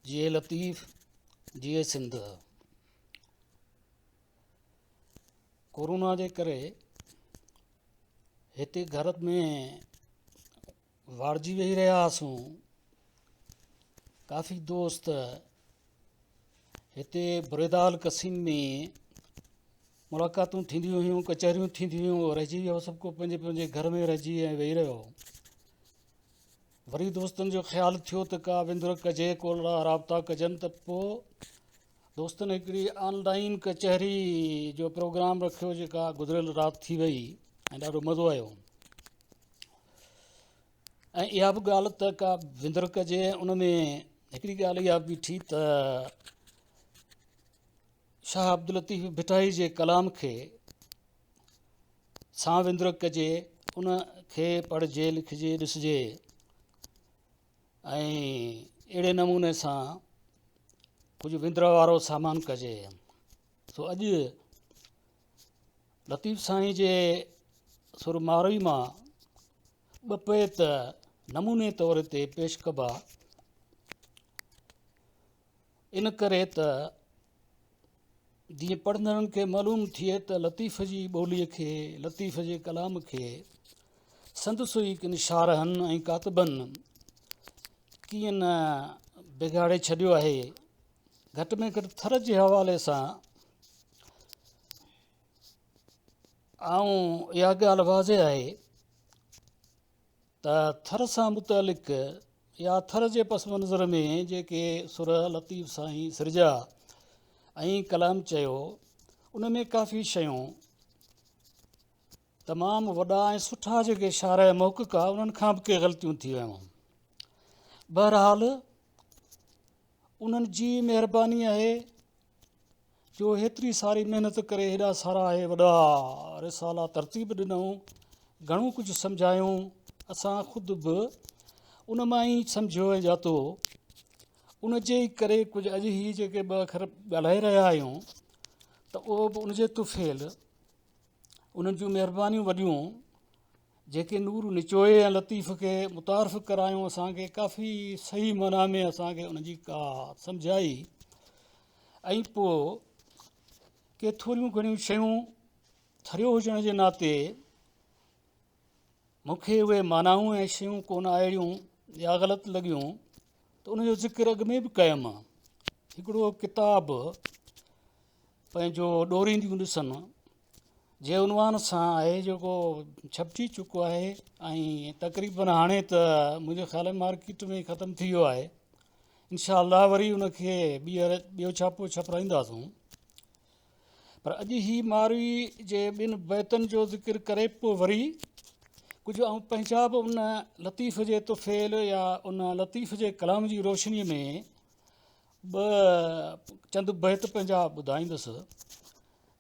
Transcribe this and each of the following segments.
جيئي لطيف جيئي Sindh. Corona جي ڪري هتي گهر ۾ واڙجي ويهي رهيا هئاسون ڪافي دوست هتي بريدال قسيم ۾ ملاقاتون ٿينديون هيون ڪچهريون ٿينديون هيون رهجي ويو سڀ ڪو پنهنجي پنهنجي گهر ۾ رهجي ۽ ويهي رهيو وري دوستن جو خيال ٿيو ته ڪا وندر ڪجي ڪو رابطا ڪجن ته پوء دوستن هڪڙي آن لائين ڪچهري جو پروگرام رکيو جيڪا گذريل رات ٿي وئي ۽ ڏاڍو مزو آيو ۽ اها به ڳالهه ته ڪا وندر ڪجي ان ۾ هڪڙي ڳالهه اها بيٺي ته شاهه عبداللطيف ڀٽائي جي ڪلام کي سان وندر ڪجي، ان کي پڙهجي، لکجي، ڏسجي ۽ اهڙي نموني سان ڪجهه وندر وارو سامان ڪجي. سو اڄ لطيف سائين جي سر ماروي مان ٻه بيت نموني طور تي پيش ڪبا. ان ڪري ته جيئن پڙهندڙن کي معلوم ٿئي ته لطيف جي ٻوليء کي، لطيف جي ڪلام کي سندس ئي ڪن شارحن ۽ ڪاتبن ڪيئن نه بگاڙي ڇڏيو آهي. گهٽ ۾ گهٽ ٿر جي حوالي سان آئون اها ڳالهه واضح آهي ته ٿر سان متعلق يا ٿر جي پس منظر ۾ جيڪي سر لطيف سائين سرجيا ۽ ڪلام چيو ان ۾ ڪافي شيون تمام وڏا ۽ سٺا جيڪي شارح محقق آ انهن کان به ڪي غلطيون ٿي ويون. بهرحال انهن جي مهرباني آهي جو هيتري ساري محنت ڪري هيڏا سارا اهي وڏا رسالا ترتيب ڏنائون، گهڻو ڪجهه سمجهايون، اسان خود به ان مان ئي سمجهيو ۽ ڄاتو، ان جي ئي ڪري ڪجهه اڄ هي جيڪي ٻه اکر ڳالهائي رهيا آهيون ته اهو به ان جي طفيل انهن جون مهربانيون وڏيون جيڪي نور نچوئي ۽ لطيف کي متعارف ڪرايون اسان کي ڪافي صحيح معنيٰ ۾ اسان کي ان جي ڪا سمجهه آئي ۽ پوء ڪي ٿوريون گهڻيون شيون ٿريو هجڻ جي ناتي مون کي اهي معنائون ۽ شيون ڪونه آئڙيون يا غلط لڳيون ته ان جو ذڪر اڳ ۾ به ڪيم هڪڙو ڪتاب پنهنجو ڏورينديون ڏسن جي عنوان سان آهي جيڪو ڇپجي چڪو آهي ۽ تقريبن هاڻي ته منهنجي خيال ۾ مارڪيٽ ۾ ختم ٿي ويو آهي انشاء الله وري ان کي ٻيهر ٻيو ڇاپو ڇپرائينداسون پر اڄ هي ماروي جي ٻن بيتن جو ذڪر ڪري پوء وري ڪجهه آئون پنهنجا به ان لطيف جي طفيل يا ان لطيف جي ڪلام جي روشني ۾ ٻه چند بيت پنهنجا ٻڌائيندس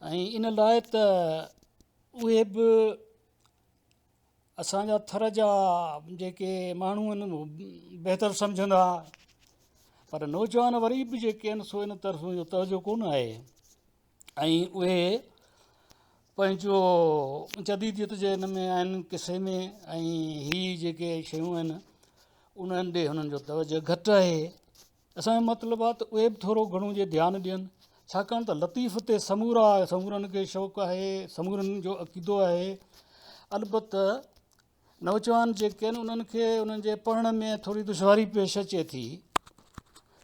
۽ ان لاء ته اهي به اسان جا ٿر جا جيڪي ماڻهو آهن بهتر سمجهندا پر نوجوان وري به جيڪي آهن سو ان طرف جو توجه ڪونه آهي ۽ اهي پنهنجو جديديت جي ان ۾ آهن قصي ۾ ۽ هي جيڪي شيون آهن انهن ڏي هنن جو توجه گهٽ آهي اسان جو مطلب آهي ته اهي به ٿورو گهڻو جي ڌيان ڏين ڇاڪاڻ ته لطيف تي سمورا سمورن کي شوق آهي سمورن جو عقيدو آهي البته نوجوان جيڪي آهن انهن کي انهن جي پڙهڻ ۾ ٿوري دشواري پيش اچي ٿي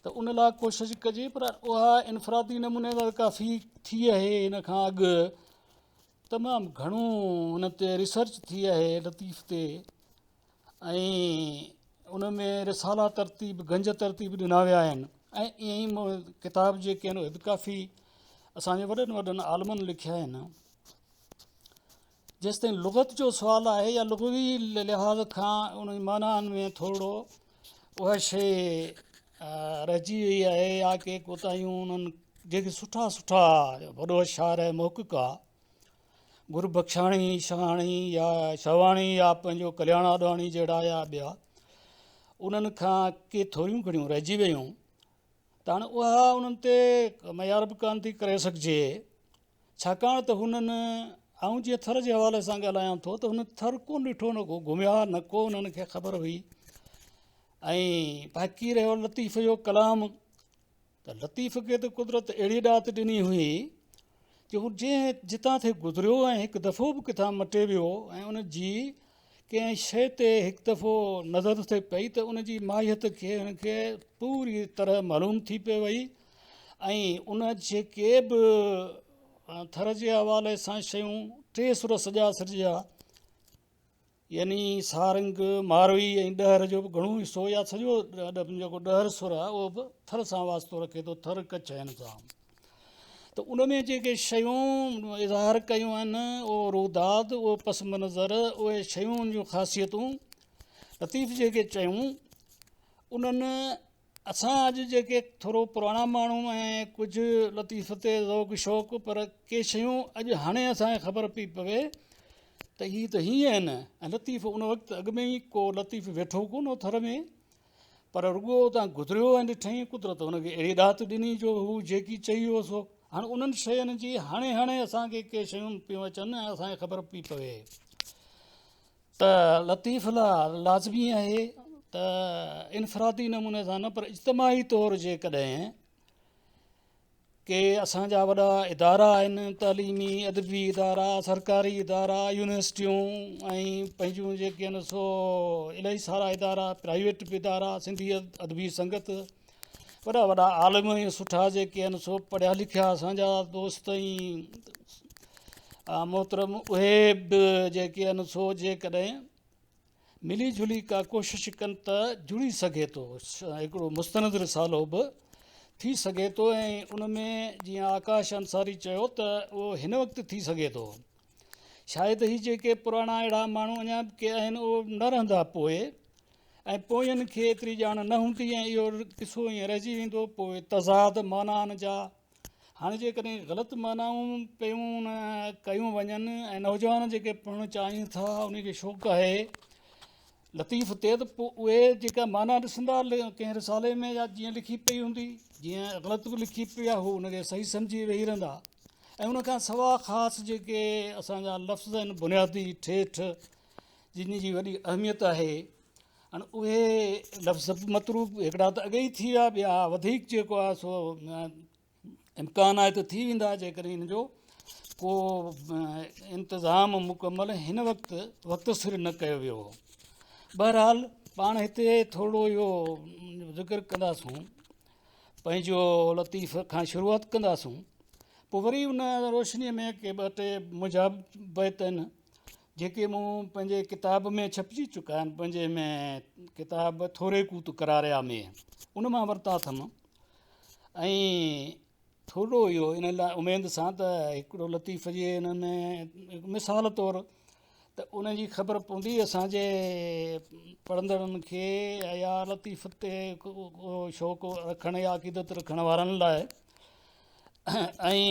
ته ان لاء ڪوشش ڪجي پر اها انفرادي نموني سان ڪافي ٿي آهي ان کان اڳ تمام گهڻو ان تي ريسرچ ٿي آهي لطيف تي ۽ ان ۾ رسالا ترتيب گنج ترتيب ڏنا ويا آهن ۽ ائين ئي ڪتاب جيڪي آهن اهي به ڪافي اسانجي وڏن وڏن عالمن لکيا آهن جيستائين لغت جو سوال آهي يا لغوي لحاظ کان ان جي معنائن ۾ ٿورڙو اها شيء رهجي وئي آهي يا ڪي ڪوتاهيون انهن جيڪي سٺا سٺا وڏو شاعر ۽ محقق آ گربخشاڻي شهاڻي يا شواڻي يا پنهنجو ڪلياڻ آڏواڻي جهڙا يا ٻيا انهن کان ڪي ٿوريون گهڻيون رهجي ويون ته هاڻي اها انهن تي معيار به ڪانه ٿي ڪري سگهجي ڇاڪاڻ ته هنن، آئون جيئن ٿر جي حوالي سان ڳالهايان ٿو ته هن ٿر ڪونه ڏٺو نه ڪو گهميا نه ڪو انهن کي خبر هئي ۽ باقي رهيو لطيف جو ڪلام. ته لطيف کي ته قدرت اهڙي ڏات ڏني هئي جو هو جنهن جتان ٿي گذريو ۽ هڪ دفعو به ڪٿان مٽي ويو ۽ ان جي ڪنهن شيء تي هڪ دفعو نظر ٿي پئي ته ان جي ماهيت کي هن کي پوري طرح معلوم ٿي پئي وئي ۽ ان جيڪي به ٿر جي حوالي سان شيون ٽي سر سڄا سرجيا يعني سارنگ، ماروي ۽ ڏهر جو به گهڻو حصو يا سڄو جيڪو ڏهر سر آهي اهو به ٿر سان واسطو رکي ٿو ٿر ڪڇ هن سان ته ان ۾ جيڪي شيون اظهار ڪيون آهن اهو روداد اهو پس منظر اهي شيون ان جون خاصيتون لطيف جيڪي چيون انهن اسان اڄ جيڪي ٿورو پراڻا ماڻهو ۽ ڪجهه لطيف تي ذوق شوق پر ڪي شيون اڄ هاڻي اسانکي خبر پئي پوي ته هي ته هيئن آهن ۽ لطيف ان وقت اڳ ۾ ئي ڪو لطيف ويٺو ڪونه هو ٿر ۾ پر رڳو اتان گذريو ۽ ڏٺائين قدرت هن کي اهڙي ڏات ڏني جو هو جيڪي چئي ويو سو هاڻي انهن شين جي هاڻي هاڻي اسانکي ڪي شيون پيون اچن ۽ اسانکي خبر پئي پوي ته لطيف لاء لازمي آهي ته انفرادي نموني سان نه پر اجتماعي طور جيڪڏهن ڪي اسان جا وڏا ادارا آهن تعليمي ادبي ادارا سرڪاري ادارا يونيورسٽيون ۽ پنهنجون جيڪي آهن سو الاهي سارا ادارا پرائيويٽ به ادارا سنڌي ادبي سنگت وڏا وڏا عالم ۽ سٺا جيڪي آهن سو پڙهيا لکيا اسان جا دوست ۽ محترم اهي به جيڪي آهن سو جيڪڏهن ملي جلي ڪا ڪوشش ڪن ته جڙي سگهي ٿو هڪڙو مستند رسالو به ٿي سگهي ٿو ۽ ان ۾ جيئن آڪاش انصاري چيو ته اهو هن وقت ٿي سگهي ٿو شايد هي جيڪي پراڻا اهڙا ماڻهو اڃا به ڪي آهن اهو نه رهندا پوء ۽ پوين کي ايتري ڄاڻ نه هوندي ۽ اهو قصو ائين رهجي ويندو پوء تضاد معنائن جا هاڻي جيڪڏهن غلط معنائون پيون ڪيون وڃن ۽ نوجوان جيڪي پڙهڻ چاهين ٿا ان کي شوق آهي لطيف تي ته پوء اهي جيڪا معنيٰ ڏسندا ڪنهن رسالي ۾ يا جيئن لکي پئي هوندي جيئن غلط به لکي پئي آهي هو ان کي صحيح سمجهي ويهي رهندا ۽ ان کان سوا خاص جيڪي اسانجا لفظ آهن بنيادي ٺيٺ جن جي وڏي اهميت آهي هاڻي اهي لفظ به مطلوب هڪڙا ته اڳي ئي ٿي ويا ٻيا وڌيڪ جيڪو آهي سو امڪان آهي ته ٿي ويندا جيڪڏهن ان جو ڪو انتظام مڪمل هن وقت وقت سر نه ڪيو ويو هو بهرحال پاڻ هتي ٿورو اهو ذڪر ڪنداسون پنهنجو لطيف کان شروعات ڪنداسون پوء وري ان روشنيء ۾ ڪي ٻه ٽي منهنجا بيت آهن جيڪي مون پنهنجي ڪتاب ۾ ڇپجي چڪا آهن پنهنجي ۾ ڪتاب ٿوري ڪوت قراريا ۾ ان مان ورتا اٿم ۽ ٿورو اهو ان لاء اميد سان ته هڪڙو لطيف جي ان ۾ مثال طور ته ان جي خبر پوندي اسانجي پڙهندڙن کي يا لطيف تي شوق رکڻ يا عقيدت رکڻ وارن لاء ۽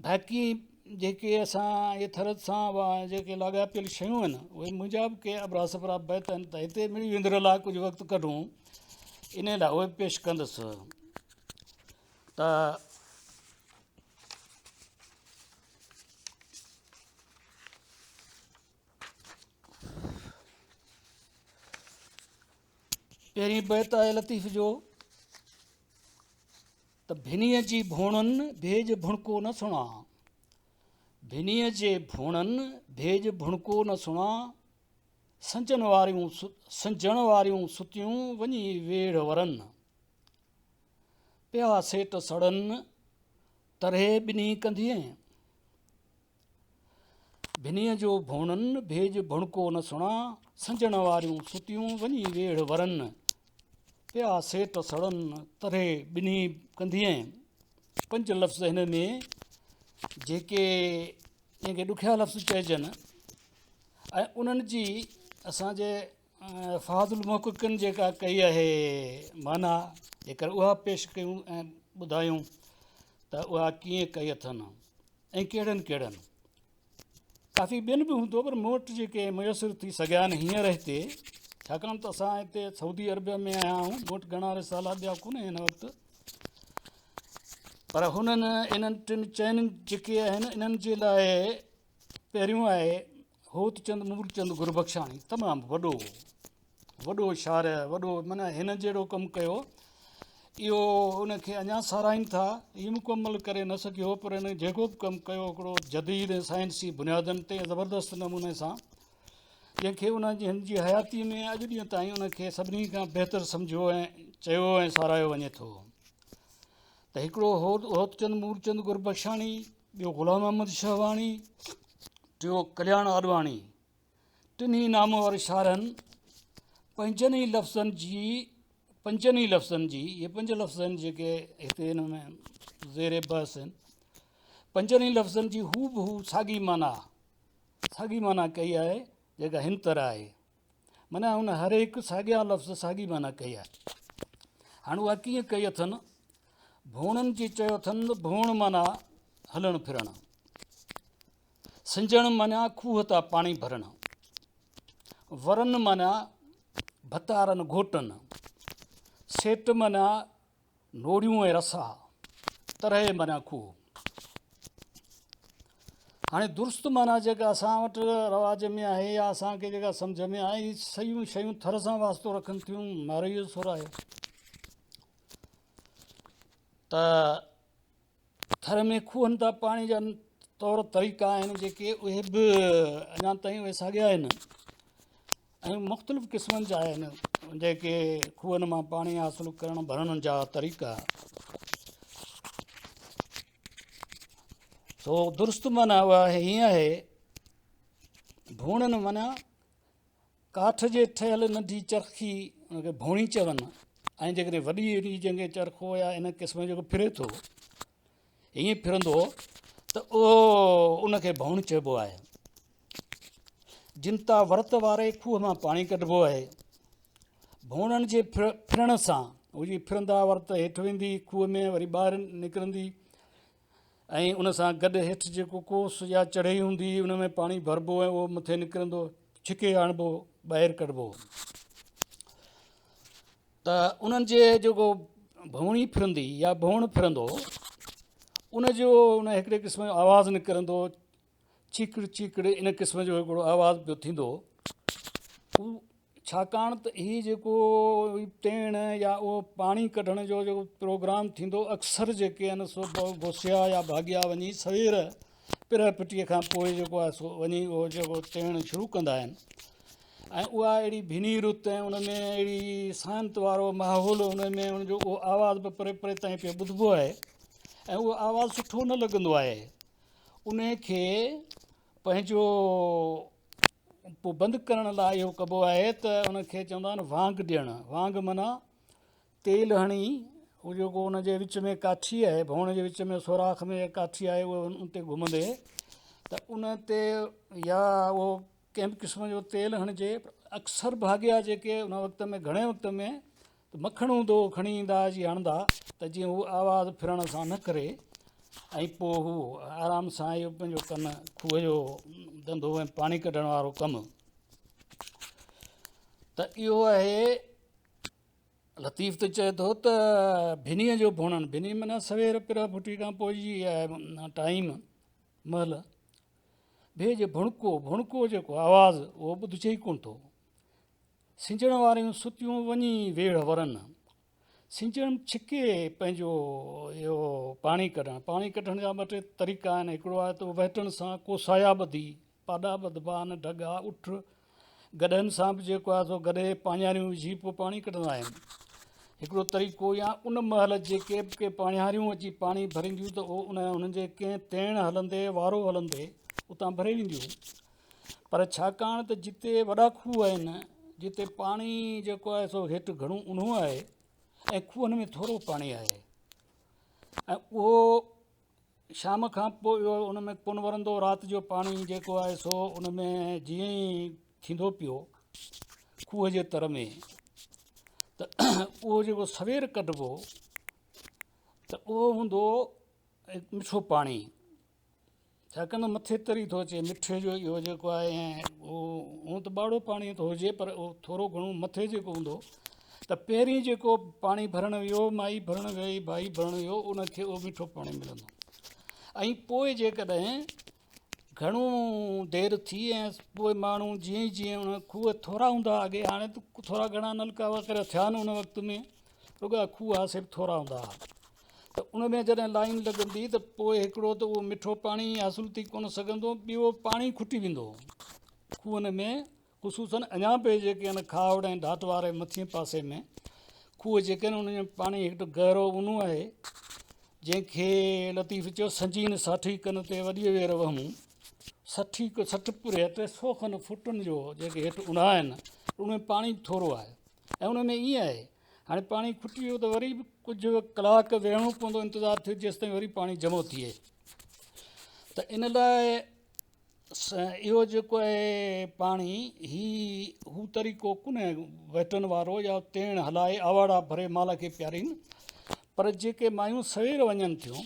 باقي جيڪي اسان اهي ٿر سان جيڪي لاڳاپيل شيون آهن اهي منهنجا به ڪي اڀرا سڀرا بيت آهن ته هتي مڙئي وندر لاء ڪجهه وقت ڪڍون ان لاء اهي به پيش ڪندس ته پهرين بيت آهي لطيف جو ته ڀنيء جي ڀوڻن ڀيڄ ڀڻڪو نه سڻان، ڀنيء جي ڀوڻن ڀيڄ ڀڻڪو نه سڻان، سنجن واريون سنجڻ واريون ستيون وڃي ويڙهه ورن، پيا سيٽ سڙن ترهي ٻنهي ڪنڌيين. ڀنيء جو ڀوڻن ڀيڄ ڀڻڪو نه سڻان، سنجڻ واريون ستيون وڃي ويڙهه ورن، پيا سيٽ سڙن ترهي ٻنهي ڪنڌيين. پنج لفظ هن ۾ جيڪي جنهن کي ڏکيا لفظ چئجن ۽ انهن جي اسان جي فاضل محققن جيڪا ڪئي آهي معنيٰ جيڪر اها پيش ڪيون ۽ ٻڌايون ته اها ڪيئن ڪئي اٿن. ۽ ڪهڙن ڪهڙن ڪافي ٻين به هوندو پر مون وٽ جيڪي ميسر ٿي سگهيا آهن هينئر هتي ڇاڪاڻ ته اسان هتي سعودي عربيه ۾ آيا آهيون مون وٽ گهڻا رسالا ٻيا ڪونهن هن وقت پر هنن انهن ٽن چئن جيڪي آهن انهن جي لاء پهريون آهي هوتچند مولچند گربخشاڻي تمام وڏو وڏو شارح وڏو معنيٰ هن جهڙو ڪم ڪيو اهو ان کي اڃا ساراهين ٿا. هي مڪمل ڪري نه سگهيو پر هن جيڪو به ڪم ڪيو هڪڙو جديد ۽ سائنسي بنيادن تي زبردست نموني سان جنهن کي ان هن جي حياتي ۾ اڄ ڏينهن تائين ان کي سڀني کان بهتر سمجهيو ۽ چيو ۽ ساراهيو وڃي ٿو ته هڪڙو هو هوتچند مورچند گربخشاڻي، ٻيو غلام محمد شهواڻي، ٽيو ڪلياڻ آڏواڻي. ٽنهي نامور شاعرن پنهنجن ئي لفظن جي پنجن ئي لفظن جي اهي پنج لفظ آهن جيڪي هتي هن ۾ زير بحث آهن پنجن ئي لفظن جي هو به هو ساڳي معنيٰ ساڳي معنيٰ ڪئي آهي جيڪا هن طرح آهي معنيٰ هن هر هڪ ساڳيا لفظ ساڳي معنيٰ ڪئي آهي هاڻي اها ڪيئن ڪئي اٿن ڀوڻن جي چيو اٿن ڀوڻ معنيٰ هلڻ ڦرڻ سنجڻ معنيٰ کوهه تان پاڻي ڀرڻ، ورن معنيٰ ڀتارن گهوٽن، سيٽ معنيٰ نوڙيون ۽ رسا، ترهي معنيٰ کوهه. هاڻي درست معنيٰ جيڪا اسان وٽ رواج ۾ آهي يا اسان کي جيڪا سمجهه ۾ آهي صحيح شيون ٿر سان واسطو رکن ٿيون مارئي جو سر آهي ته ٿر ۾ کوهن تان پاڻي جا طور طريقا آهن جيڪي اهي به اڃا تائين اهي ساڳيا آهن ۽ مختلف قسمن جا آهن جيڪي کوهن مان پاڻي حاصل ڪرڻ ڀرڻ جا طريقا سو درست معنيٰ اها هيئن آهي ڀوڻن معنيٰ ڪاٺ جي ٺهيل ننڍي چرخي ان کي ڀوڻي چون ۽ جيڪڏهن وڏي ايڏي جنهن کي چرخو يا ان قسم جو جيڪو ڦري ٿو ائين ڦرندو ته اهو ان کي ڀوڻ چئبو آهي جن تان ورت واري کوهه مان پاڻي ڪڍبو آهي ڀوڻن جي ڦرڻ سان هو جي ڦرندا ورت هيٺ ويندي کوهه ۾ وري ٻاهر نڪرندي ۽ ان سان گڏ هيٺ جيڪو ڪوس يا چڙهي هوندي ان ۾ پاڻي ڀربو ۽ اهو مٿي نڪرندو ڇڪي آڻبو ٻاهر ڪڍبو ته انهن جي جيڪو ڀوڻي ڦرندي يا ڀوڻ ڦرندو ان جو ان هڪڙي قسم جو آواز نڪرندو چيڪڙ چيڪڙ ان قسم جو هڪڙو آواز پيو ٿيندو هو ڇاڪاڻ ته هي جيڪو ٽيڻ يا اهو پاڻي ڪڍڻ جو جيڪو پروگرام ٿيندو اڪثر جيڪي آهن سو گوسيا يا ڀاڳيا وڃي سوير پرهه ڦٽيء کان پوء جيڪو آهي سو وڃي اهو جيڪو ٽيڻ شروع ڪندا آهن ۽ اها اهڙي ڀني رت ۽ ان ۾ اهڙي سانت وارو ماحول ان ۾ ان جو اهو آواز به پري پري تائين پيو ٻڌبو آهي ۽ اهو آواز سٺو نه لڳندو آهي ان کي پنهنجو پوء بند ڪرڻ لاء اهو ڪبو آهي ته ان کي چوندا آهن وانگ ڏيڻ وانگ معنيٰ تيل هڻي هو جيڪو ان جي وچ ۾ ڪاٺي آهي ڀوڻ جي وچ ۾ سوراخ ۾ ڪاٺي آهي اهو ان تي گهمندي ته ان تي يا اهو ڪنهن به قسم جو تيل هڻجي اڪثر ڀاڳيا جيڪي ان وقت ۾ گهڻي وقت ۾ ته مکڻ هوندو هو کڻي ايندا جي هڻندا ته جيئن هو آواز ڦرڻ سان نه ڪري ۽ پوء هو آرام سان اهو پنهنجو ڪن کوهه جو ڌنڌو ۽ پاڻي ڪڍڻ وارو ڪم ته اهو آهي لطيف ته چئي ٿو ته ڀنيء جو ڀوڻن ڀني معنيٰ سوير پرهه ڦٽي کان پوء جي ٽائيم مهل ڀيڄ ڀڻڪو ڀڻڪو جيڪو آواز اهو ٻڌجي ئي ڪونه ٿو سنجڻ واريون ستيون وڃي ويڙهه ورن. سنجڻ ڇڪي پنهنجو اهو پاڻي ڪڍڻ. پاڻي ڪڍڻ جا ٻه ٽي طريقا آهن. هڪڙو آهي ته وهٽن سان ڪوسايا ٻڌي پاڏا ٻڌبا آهن، ڍڳا، اٺ، گڏهن سان به جيڪو آهي سو گڏهه پاڃاريون وجهي پوء پاڻي ڪڍندا آهن. هڪڙو طريقو يا ان مهل جيڪي به ڪي پاڻياريون اچي پاڻي ڀرينديون ته اهو ان انهن جي ڪنهن تيڻ هلندي وارو هلندي اتان ڀري وينديون. پر ڇاڪاڻ ته جتي وڏا کوهه آهن، جتي پاڻي جيڪو آهي سو هيٺ گهڻو اونهو آهي ۽ کوهن ۾ ٿورو پاڻي آهي ۽ اهو شام کان پوء اهو ان ۾ ڪونه ورندو رات جو پاڻي جيڪو آهي سو ان ۾ جيئن ئي ٿيندو پيو کوهه جي تر ۾ ته اهو جيڪو سوير ڪڍبو ته اهو هوندو مٺو پاڻي ڇاڪاڻ ته مٿي تري ٿو اچي مٺي جو اهو جيڪو آهي ۽ اهو هونء ته ٻاڙو پاڻي ٿو هجي پر اهو ٿورو گهڻو مٿي جيڪو هوندو ته پهرين جيڪو پاڻي ڀرڻ ويو مائي ڀرڻ وئي ڀائي ڀرڻ ويو ان کي اهو مٺو پاڻي ملندو ۽ پوء جيڪڏهن گهڻو دير ٿي ۽ پوء ماڻهو جيئن جيئن ان کوهه ٿورا هوندا اڳي هاڻي ته ٿورا گهڻا نلڪا وغيره ٿيا آهن ان وقت ۾ رڳا کوهه ها سي به ٿورا هوندا ها ته ان ۾ جڏهن لائين لڳندي ته پوء هڪڙو ته اهو مٺو پاڻي حاصل ٿي ڪونه سگهندو ٻيو پاڻي کٽي ويندو کوهن ۾ خصوصاً اڃا به جيڪي آهن کاهوڙ ۽ ڍاٽ واري مٿئين پاسي ۾ کوهه جيڪي آهن انهن جو پاڻي هڪ گهرو اونهو آهي جنهن کي لطيف چيو سنجين ساٺي ڪن تي وڏيء وير وهمون سٺي 60 پري 300 کن فوٽن جو جيڪي هيٺ اونها آهن ان ۾ پاڻي به ٿورو آهي ۽ ان ۾ ائين آهي هاڻي پاڻي کٽي ويو ته وري به ڪجهه ڪلاڪ ويهڻو پوندو انتظار ٿيو جيستائين وري پاڻي جمع ٿئي ته ان لاء اهو جيڪو آهي پاڻي هي هو طريقو ڪونهي وهٽن وارو يا تيڻ هلائي آواڙا ڀري مال کي پيارين پر جيڪي مايون سوير وڃن ٿيون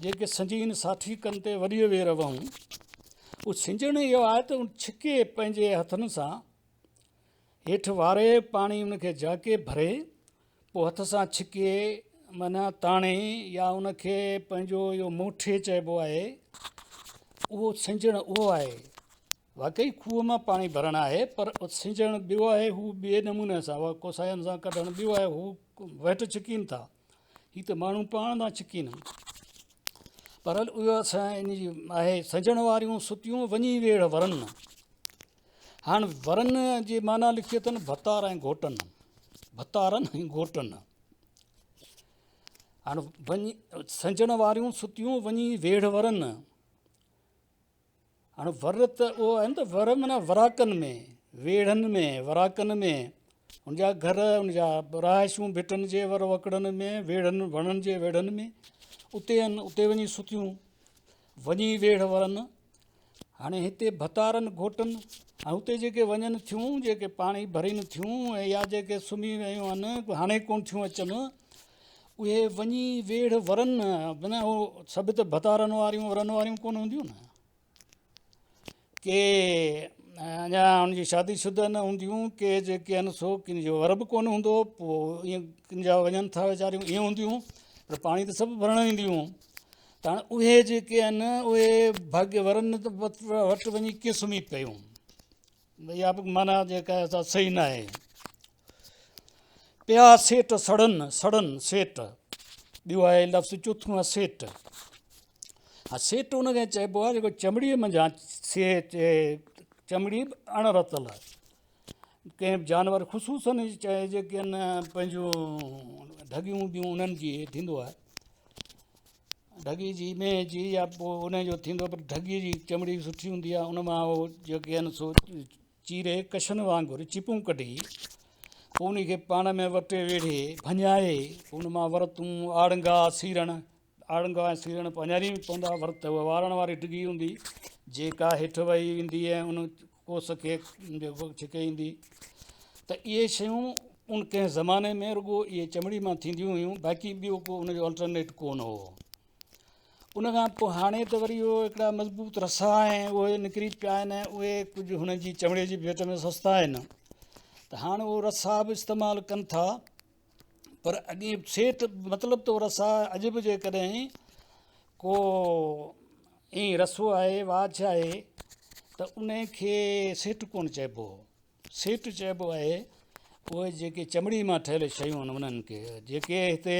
جيڪي سنجين ساٺي ڪن تي وڏي وير وهون اهو سنجڻ اهو آهي ته ڇڪي پنهنجي هٿن سان هيٺ واري پاڻي ان کي جهاڪي ڀري پوء هٿ سان ڇڪي معنيٰ تاڻي يا ان کي پنهنجو اهو موٺي چئبو آهي اهو سنجڻ اهو آهي واقعي کوهه مان پاڻي ڀرڻ آهي پر سنجڻ ٻيو آهي هو ٻئي نموني سان ڪوساين سان ڪڍڻ ٻيو آهي هو وهٽ ڇڪين ٿا هي ته ماڻهو پاڻ ٿا ڇڪين پر اهو اسان ان جي آهي سنجڻ واريون ستيون وڃي ويڙهه ورن هاڻ ورن جي معنيٰ لکي اٿن ڀتار ۽ گهوٽن، ڀتارن ۽ گهوٽن. هاڻ وڃي سنجڻ واريون ستيون وڃي ويڙهه ورن. هاڻ ور ته اهو آهن ته ور معنيٰ وراڪن ۾ ويڙهن ۾ وراڪن ۾ ان جا گهر ان جا رهائشون ڀٽن جي ور وڪڙن ۾ ويڙهن وڻن جي ويڙهن ۾ اتي آهن اتي وڃي ستيون وڃي ويڙهه ورن. هاڻي هتي ڀتارن گهوٽن ۽ اتي جيڪي وڃن ٿيون جيڪي پاڻي ڀرين ٿيون ۽ يا جيڪي سمهي ويون آهن هاڻي ڪونه ٿيون اچن اهي وڃي ويڙهه ورن معنيٰ هو سڀ ته ڀتارن واريون ورن واريون ڪونه هونديون نه ڪي اڃا ان جي شادي شده نه هونديون ڪي جيڪي آهن سو ڪن جو ور به ڪونه هوندو پوء ائين ڪن جا وڃن ٿا ويچاريون ائين هونديون پر پاڻي ته سڀ ڀرڻ اينديون ته هاڻي اهي جيڪي آهن اهي ڀاڳ ورن وٽ وڃي ڪيئن سمهي پيون اها به معنيٰ جيڪا آهي سا صحيح نه آهي پيا سيٽ سڙن سڙن سيٽ ٻيو آهي لفظ چوٿون آهي سيٽ ها سيٽ ان کي چئبو آهي جيڪو چمڙيء منجهان سي چمڙي به اڻ رتل آهي ڪنهن به جانور خصوصن جيڪي آهن پنهنجون ڍڳيون هونديون انهن جي ٿيندو آهي ڍڳي جي مينهن جي يا پوء ان جو ٿيندو پر ڍڳي جي چمڙي سٺي هوندي آهي ان مان اهو جيڪي آهن سو چيري ڪشن وانگر چپون ڪڍي پوء ان کي پاڻ ۾ وٽي ويڙهي ڀڃائي پوء ان مان ورتون آڙنگا سيرڻ آڙنگا ۽ سيرڻ پڃاري ۾ پوندا ورت وارڻ واري ڊگهي هوندي جيڪا هيٺ وهي ويندي ۽ ان ڪوس کي جيڪو ڇڪي ايندي ته اهي شيون ان ڪنهن زماني ۾ رڳو اهي چمڙي مان ٿينديون هيون باقي ٻيو ڪو ان جو الٽرنيٽ ڪونه هو ان کان پوء هاڻي ته وري اهو هڪڙا مضبوط رسا ۽ اهي نڪري پيا آهن اهي ڪجهه هن جي چمڙي جي ڀيٽ ۾ سستا آهن ته هاڻي اهو رسا به استعمال ڪن ٿا پر اڳي سيٺ مطلب ته رسا اڄ به جيڪڏهن ڪو ائين رسو آهي واڇ آهي ته ان کي سيٺ ڪونه چئبو سيٺ چئبو آهي اهي جيڪي چمڙي مان ٺهيل شيون آهن انهن کي جيڪي هتي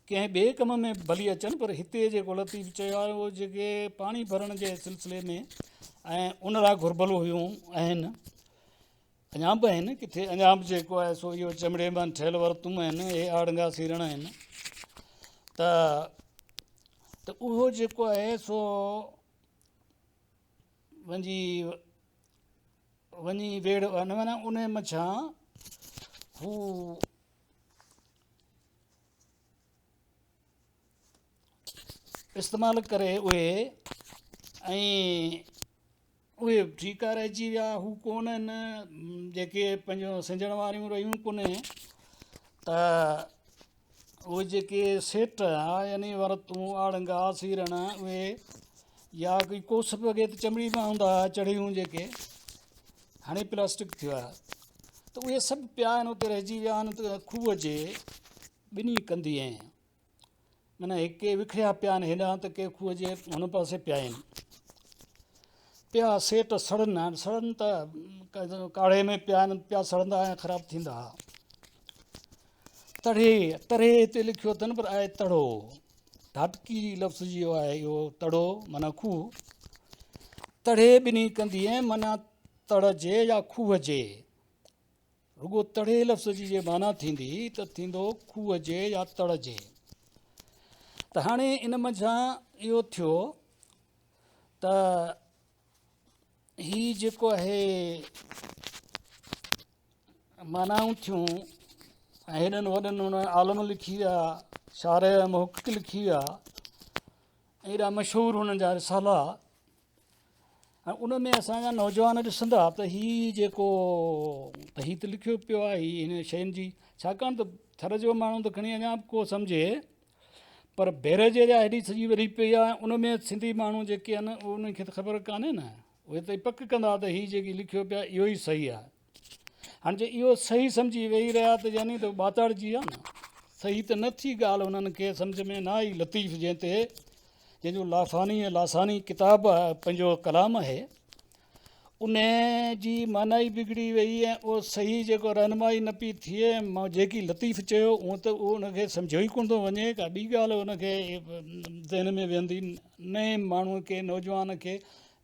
ڪنهن ٻئي ڪم ۾ ڀلي اچن پر هتي جيڪو لطيف چيو آهي اهو جيڪي پاڻي ڀرڻ جي سلسلي ۾ ۽ ان لاء گهربل هيون آهن اڃا به آهن ڪٿي اڃا به جيڪو آهي سو اهو چمڙي مان ٺهيل ورتون آهن اهي آڙنگا سيرڻ آهن ته ته اهو جيڪو آهي سو وڃي وڃي ويڙهه معنيٰ ان منجهان هو استعمال ڪري اهي ۽ اهي ٺيڪا رهجي ويا هو ڪونه آهن جيڪي پنهنجو سنجڻ واريون رهيون ڪونهي ته اهي جيڪي سيٽ ها يعني ورتون آڙنگا سيرڻ اهي يا ڪوئي ڪوس به اڳي ته چمڙي مان هوندا هئا چڙهيون جيڪي هاڻي پلاسٽڪ ٿيو آهي ته اهي سڀ پيا آهن اتي رهجي ويا آهن ته کوهه جي ٻنهي ڪنڌي ۽ معنيٰ هي ڪي وکريا پيا آهن هيڏانهن ته ڪي کوهه جي هن پاسي پيا آهن. پيا سيٽ سڙن هاڻ سڙن ته ڪاڙهي ۾ پيا آهن پيا سڙندا ۽ خراب ٿيندا. تڙهي، تڙهي هتي لکيو اٿن پر آهي تڙهو. ڍاٽڪي لفظ جيئو آهي اهو تڙهو معنيٰ کوهه. تڙهي ٻنهي ڪنڌيء معنيٰ تڙ جي يا کوهه جي. رڳو تڙهي لفظ جي جي معنيٰ ٿيندي ته ٿيندو کوهه جي يا تڙ جي. ته هاڻي ان منجهان اهو ٿيو ته هي جيڪو آهي معنائون ٿيون ۽ هيڏن وڏن عالم لکي ويا، شارح ۽ محقق لکي ويا، ايڏا مشهور هنن جا رسالا ۽ ان ۾ اسان جا نوجوان ڏسندا ته هي جيڪو ته هي ته لکيو پيو آهي هي هن شين جي ڇاڪاڻ ته ٿر جو ماڻهو ته کڻي اڃا به ڪو سمجهي پر بيرج ايريا هيڏي سڄي وڏي پئي آهي ان ۾ سنڌي ماڻهو جيڪي آهن انهن کي ته خبر ڪانهي نه اهي ته پڪ ڪندا ته هي جيڪي لکيو پيو آهي اهو ئي صحيح آهي هاڻي جي اهو صحيح سمجهي ويهي رهيا ته يعني ته ٻاتاڙجي ويا نه. صحيح ته نه ٿي ڳالهه انهن کي سمجهه ۾ نه آئي لطيف جنهن تي جنهن جو لافاني ۽ لاثاني ڪتاب پنهنجو ڪلام آهي ان جي معنيٰ ئي بگڙي وئي ۽ اهو صحيح جيڪو رهنمائي نه پئي ٿئي ۽ جيڪي لطيف چيو اهو ته اهو ان کي سمجهيو ئي ڪونه ٿو وڃي ڪا ٻي ڳالهه ان کي ذهن ۾ ويهندي نئين ماڻهو کي نوجوان کي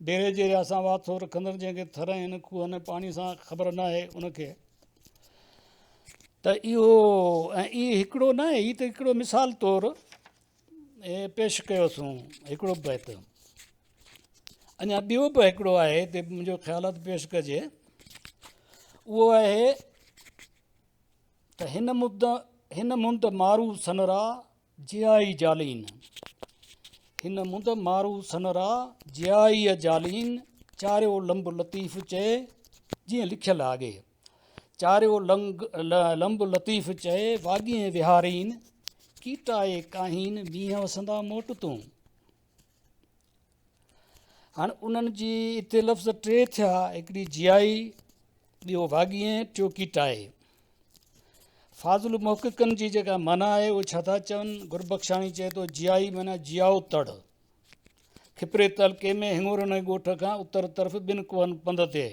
ڊيري جي ريا سان واسطو رکندڙ جنهن کي ٿر ۽ هن کوهن ۽ پاڻي سان خبر ناهي ان کي ته اهو ۽ اهي هڪڙو ناهي هي ته هڪڙو مثال طور پيش ڪيوسون هڪڙو بيت اڃا ٻيو به هڪڙو آهي هتي منهنجو خيال آهي ته پيش ڪجي اهو آهي ته هن مد هن مند مارو سنرا جيائي جالين، هن مند مارو سنرا، جيائيء جالين، چاريو لنب لطيف چئي، جيئن لکيل آڳي. چاريو لنگ لنب لطيف چئي، واڳين وهارين، ڪيٽائي ڪاهين، مينهن وسندا موٽ تون. هاڻ انهن جي اتي لفظ ٽي ٿيا، هڪڙي جيائي، ٻيو واڳيين، ٽيو ڪيٽائي. فاضل محققن جي جيڪا معنيٰ آهي اهي ڇا ٿا چون، گربخشاڻي چئي ٿو جيائي معنيٰ جيائو تڙ، کپري تعلقي ۾ هڱورني ڳوٺ کان اتر طرف ٻن ڪوهن پنڌ تي.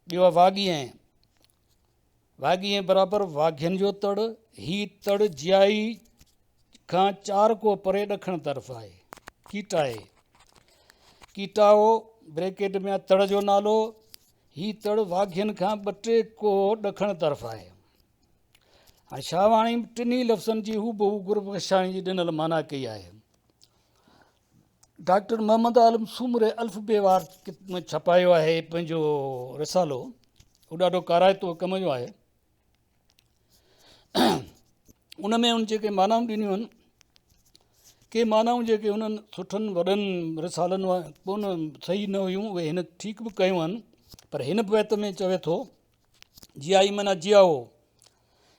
ٻيو آهي واڳيين، واڳيين برابر واگهين جو تڙ، هي تڙ جيائي کان چار ڪوهه پري ڏکڻ طرف آهي. ڪيٽائي، ڪيٽائو بريڪيٽ ۾ آهي تڙ جو نالو، هي تڙ واگهين کان ٻه ٽي ڪوهه ڏکڻ طرف آهي. هاڻي شاهواڻي به ٽنهي لفظن جي هوبهو گربخشاڻي جي ڏنل معنيٰ ڪئي آهي. ڊاڪٽر محمد عالم سومري الف بي وار ۾ ڇپايو آهي پنهنجو رسالو اهو ڏاڍو ڪارائتو ڪم جو آهي ان ۾ ان جيڪي معنائون ڏنيون آهن ڪي معنائون جيڪي انهن سٺن وڏن رسالن ڪونه صحيح نه هيون اهي هن ٺيڪ به ڪيون آهن پر هن بيت ۾ چوي ٿو جيائي معنيٰ جيائو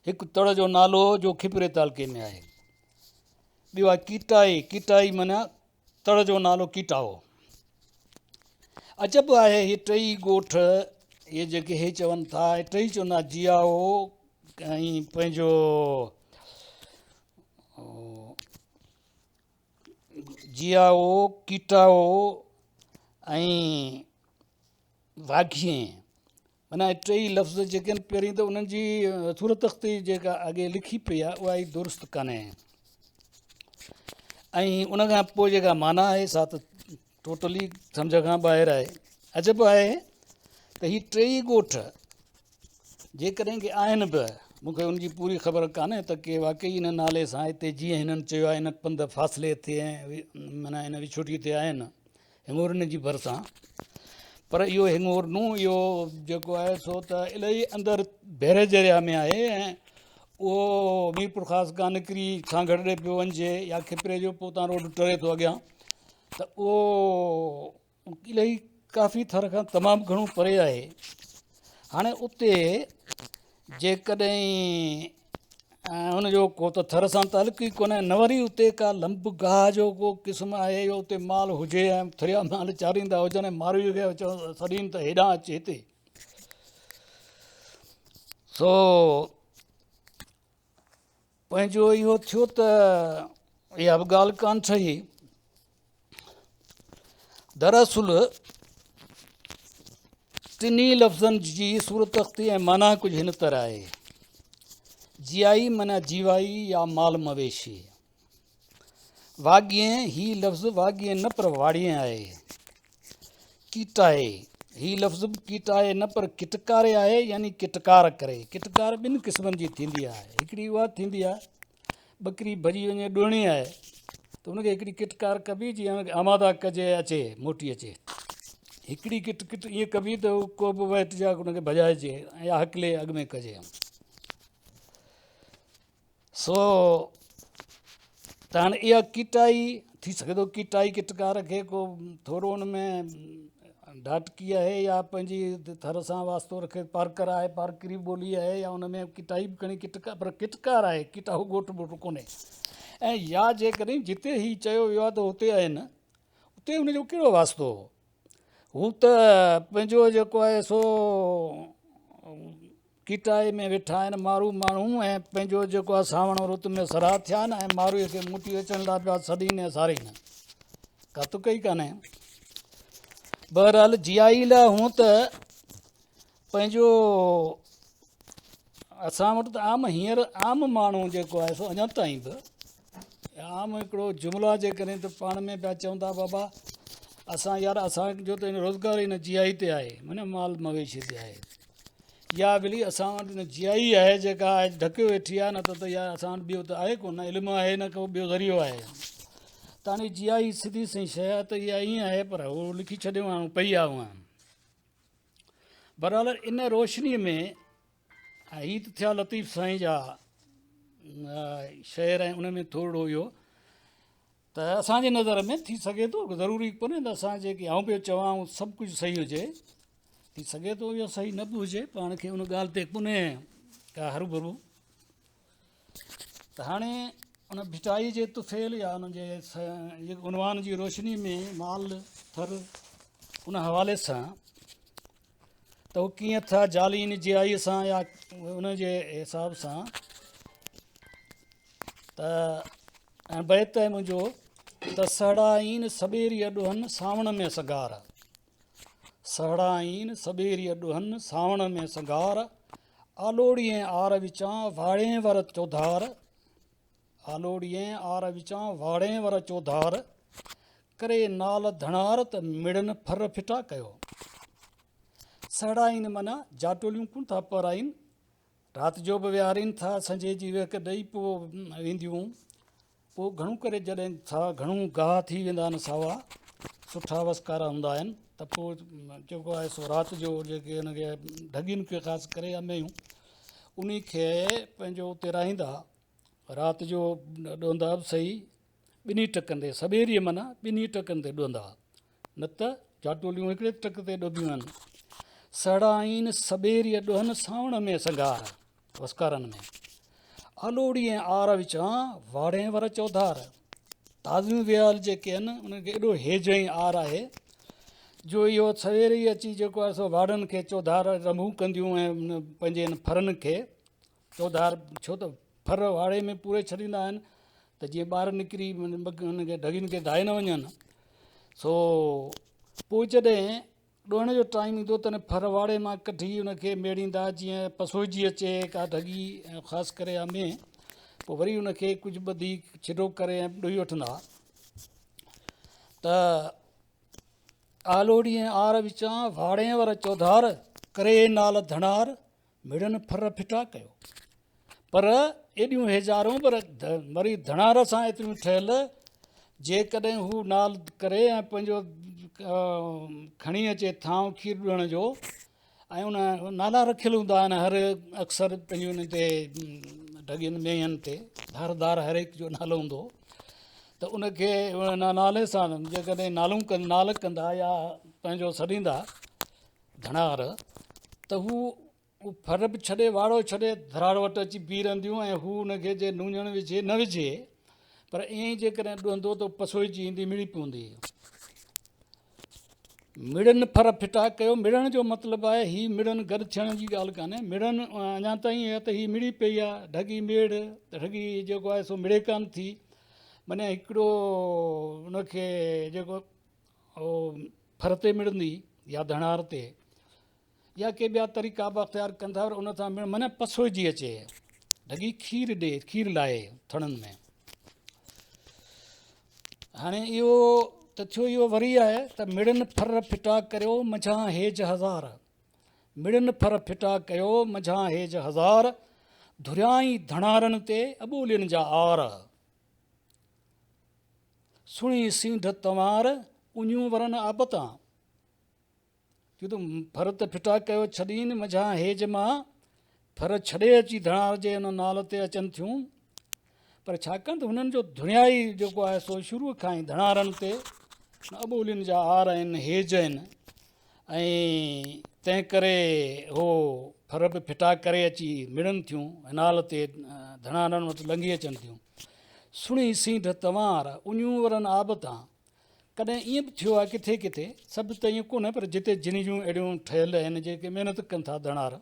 هڪ تڙ جو نالو جو کپري تعلقي ۾ آهي ٻيو آهي ڪيٽائي، ڪيٽائي معنيٰ تڙ جو نالو ڪيٽائو. عجب آهي هي ٽئي ڳوٺ اهي جيڪي هي چون ٿا هي ٽئي چون ٿا جيائو ۽ پنهنجو جيائو ڪيٽائو ۽ واگهين معنيٰ اهي ٽيئي لفظ جيڪي آهن پهرين ته انهن جي صورت تختي جيڪا اڳي لکي پئي آهي اها ئي درست ڪانهي ۽ ان کان پوء جيڪا معنيٰ آهي سا ته ٽوٽلي سمجھ کان ٻاهر آهي عجب آهي ته هي ٽيئي ڳوٺ جيڪڏهن ڪي آهن به مونکي ان جي پوري خبر ڪانهي ته ڪي واقعي ان نالي سان هتي جيئن هنن چيو آهي ان پنڌ فاصلي تي معنيٰ ان وڇوٽي تي آهن هڱورني جي ڀرسان پر اهو هڱورنو اهو جيڪو آهي سو ته الاهي اندر بئراج ايريا ۾ آهي ۽ اهو ميرپورخاص کان نڪري سانگهڙ ڏي پيو وڃجي يا کپري جو پوء اتان روڊ ٽري ٿو اڳيان ته اهو الاهي ڪافي ٿر کان تمام گهڻو پري آهي هاڻي اتي جيڪڏهن ان جو ڪو ته ٿر سان تعلق ئي ڪونهي نه وري اتي ڪا لنب گاهه جو ڪو قسم آهي جو اتي مال هجي ۽ ٿريا مال چاريندا هجن ۽ ماروي کي سڏين ته هيڏانهن اچ هتي سو پنهنجو اهو ٿيو ته اها به ڳالهه ڪانه ٺهي. دراصل ٽنهي لفظن جي صورتختي ۽ معنيٰ ڪجهه هن طرح آهي. جيائي معنيٰ جيوائي يا مال مويشي. واڳين، هي لفظ واڳين نه پر واڙين آهي. ڪيٽائي، هي لفظ به ڪيٽائي نه پر ڪٽڪاري آهي يعني ڪٽڪار ڪري. ڪٽڪار ٻن قسمن جي ٿيندي آهي. هڪڙي اها ٿيندي آهي ٻڪري ڀڄي وڃي ڏوهڻي آهي ته ان کي هڪڙي ڪٽڪار ڪبي جيئن ان کي آماده ڪجي اچي موٽي اچي. هڪڙي ڪٽ ڪٽ ائين ڪبي ته ڪو به وهٽ جا ان کي ڀڄائجي يا هڪلي اڳ ۾ ڪجي. سو ته هاڻي اها ڪيٽائي ٿي سگهي ٿو ڪيٽائي ڪٽڪار کي ڪو ٿورو ان ۾ ڍاٽڪي آهي يا پنهنجي ٿر سان واسطو رکي پارڪر آهي پارڪري ٻولي آهي يا ان ۾ ڪيٽائي به کڻي ڪٽڪار پر ڪٽڪار آهي ڪيٽائو ڳوٺ ٻوٺ ڪونهي ۽ يا جيڪڏهن جتي هي چيو ويو آهي ته اتي آهن اتي ان جو ڪهڙو واسطو هو ته پنهنجو جيڪو آهي سو ڪيٽائي ۾ ويٺا آهن مارو ماڻهو ۽ پنهنجو جيڪو آهي سانوڻ رت ۾ سرها ٿيا آهن ۽ ماروء کي موٽي اچڻ لاء پيا سڏين ۽ سارين. ڪا تڪ ئي ڪانهي. بهرحال جيائي لاء هونء ته پنهنجو اسان وٽ ته عام هينئر عام ماڻهو جيڪو آهي سو اڃا تائين به عام هڪڙو جملا جيڪڏهن ته پاڻ ۾ پيا چون ٿا بابا اسان يار اسان جو ته روزگار ئي نه جيائي تي آهي معنيٰ مال مويشي تي آهي يا ولي اسان وٽ نه جيائي آهي جيڪا اڄ ڍڪيو ويٺي آهي نه ته ته يا اسان وٽ ٻيو ته آهي ڪونه علم آهي نه ڪو ٻيو ذريعو آهي ته هاڻي جيائي سڌي سئي شيء آهي ته اها ائين آهي پر هو لکي ڇڏيو آهي پئي آهي هونئن بهرحال ان روشنيء ۾ هي ته ٿيا لطيف سائين جا شعر ۽ ان ۾ ٿورڙو اهو ته اسان جي نظر ۾ ٿي سگهي ٿو ضروري ڪونهي ته اسان جيڪي آئون پيو چوان اهو سڀ ڪجهه صحيح هجي ٿي سگهي ٿو اهو صحيح نه به هجي پاڻ کي ان ڳالهه تي ڪونهي ڪا هروڀرو ته هاڻي ان ڀٽائي جي طفيل يا ان جي عنوان جي روشني ۾ مال ٿر ان حوالي سان ته هو ڪيئن ٿا جالين جيائي سان يا ان جي حساب سان ته ۽ بيت آهي منهنجو ته سهڙائين سٻيريء ڏوهن سانوڻ ۾ سنگهار سهڙائين سٻيريء ڏوهن سانوڻ ۾ سنگهار آلوڙي ۽ آر وچان واڙين ور چوڌار آلوڙي ۽ آر وچان واڙين ور چوڌار ڪري نال ڌڻار ته مڙن ڦر ڦٽا ڪيو سهڙائين معنيٰ جاٽوليون ڪونه ٿا پرائين رات جو به ويهارين ٿا، سنجهي جي ويهڪ ڏئي پوء وينديون. پوء گهڻو ڪري جڏهن ٿا گهڻو گاهه ٿي ويندا آهن ساوا، سٺا وسڪارا هوندا آهن ته پوء جيڪو آهي سو رات جو جيڪي ان کي ڍڳين کي خاص ڪري يا مينهون انهي کي پنهنجو اتي رهائيندا رات جو ڏوندا به سهي ٻنهي ٽڪن تي سويري معنيٰ ٻنهي ٽڪن تي ڏوندا نه ته جاٽوليون هڪڙي ٽڪ تي ڏوبيون آهن. سهڙائين سٻيريء ڏوهن سانوڻ ۾ سنگهار، وسڪارن ۾. آلوڙي ۽ آر وچان واڙين ور چوڌار. تازيون ويال جيڪي آهن انهن کي ايڏو هيج ۽ آر آهي جو اهو سوير ئي اچي جيڪو آهي سو واڙن کي چوڌار رنڀون ڪنديون ۽ پنهنجي ان ڦرن کي چوڌار ڇو ته ڦر واڙي ۾ پوري ڇڏيندا آهن ته جيئن ٻار نڪري هن کي ڍڳين کي ڌائي نه وڃن سو پوء جڏهن ڏوهڻ جو ٽائيم ايندو تڏهن ڦر واڙي مان ڪڍي ان کي ميڙيندا جيئن پسوئجي اچي ڪا ڍڳي ۽ خاص ڪري اها مينهن پوء وري ان کي ڪجهه ٻڌي ڇڊو ڪري ۽ ڏوهي وٺندا ته آلوڙي ۽ آر وچان واڙي ور چوڌار ڪري نال ڌڻار مڙن ڦر ڦٽا ڪيو. پر ايڏيون هيجارون پر وري ڌڻار سان ايتريون ٺهيل جيڪڏهن هو نال ڪري ۽ پنهنجو کڻي اچي ٿانء کير ڏهڻ جو ۽ ان نالا رکيل هوندا آهن هر اڪثر پنهنجي ان تي ڍڳين مينهن تي ڌار ڌار هر هڪ جو نالو هوندو ته ان کي ان نالي سان جيڪڏهن نالون نال ڪندا يا پنهنجو سڏيندا ڌڻار ته هو ڦر به ڇڏي واڙو ڇڏي ڌراڙ وٽ اچي بيهي رهنديون ۽ هو ان کي جي نوڃڻ وجهي نه وجهي پر ائين ئي جيڪڏهن ڏهندو ته پسوئجي ايندي مڙي پوندي. مڙن ڦر ڦٽا ڪيو مڙڻ جو مطلب آهي هي مڙن گڏ ٿيڻ جي ڳالهه ڪانهي مڙن اڃا تائين آهي ته هي مڙي پئي آهي ڍڳي ميڙ ڍڳي جيڪو آهي سو مڙي ڪانه ٿي معنيٰ هڪڙو ان کي جيڪو او ڦر تي مڙندي يا ڌڻار تي يا ڪي ٻيا طريقا به اختيار ڪن ٿا پر ان سان معنيٰ پسوئجي اچي. ڍڳي کير ڏي، کير لاهي ٿڻن ۾. هاڻي اهو ته ٿيو اهو وري آهي ته مڙن ڦر ڦٽا ڪريو منجهان هيج هزار. مڙن ڦر ڦٽا ڪيو منجهان هيج هزار، ڌريائين ڌڻارن تي اٻولين جا آر. سڻي سينڍ تنوار، اڃيون ورن آب تان. چيو ته ڦر ته ڦٽا ڪيو ڇڏين منجهان هيج مان، ڦر ڇڏي اچي ڌڻار جي ان نال تي اچن ٿيون، پر ڇاڪاڻ ته هنن جو دنيائي جيڪو آهي سو شروع کان ئي ڌڻارن تي اٻولين جا آر آهن، هيج آهن ۽ تنهن ڪري هو ڦر به ڦٽا ڪري اچي مڙن ٿيون ۽ نال تي ڌڻارن وٽ لنگهي اچن ٿيون. سڻي سينڍ تنوار، اڃيون ورن آب تان. ڪڏهن ائين به ٿيو آهي ڪٿي ڪٿي، سڀ ته ائين ڪونهي پر جتي جن جون اهڙيون ٺهيل آهن جيڪي محنت ڪن ٿا ڌڻار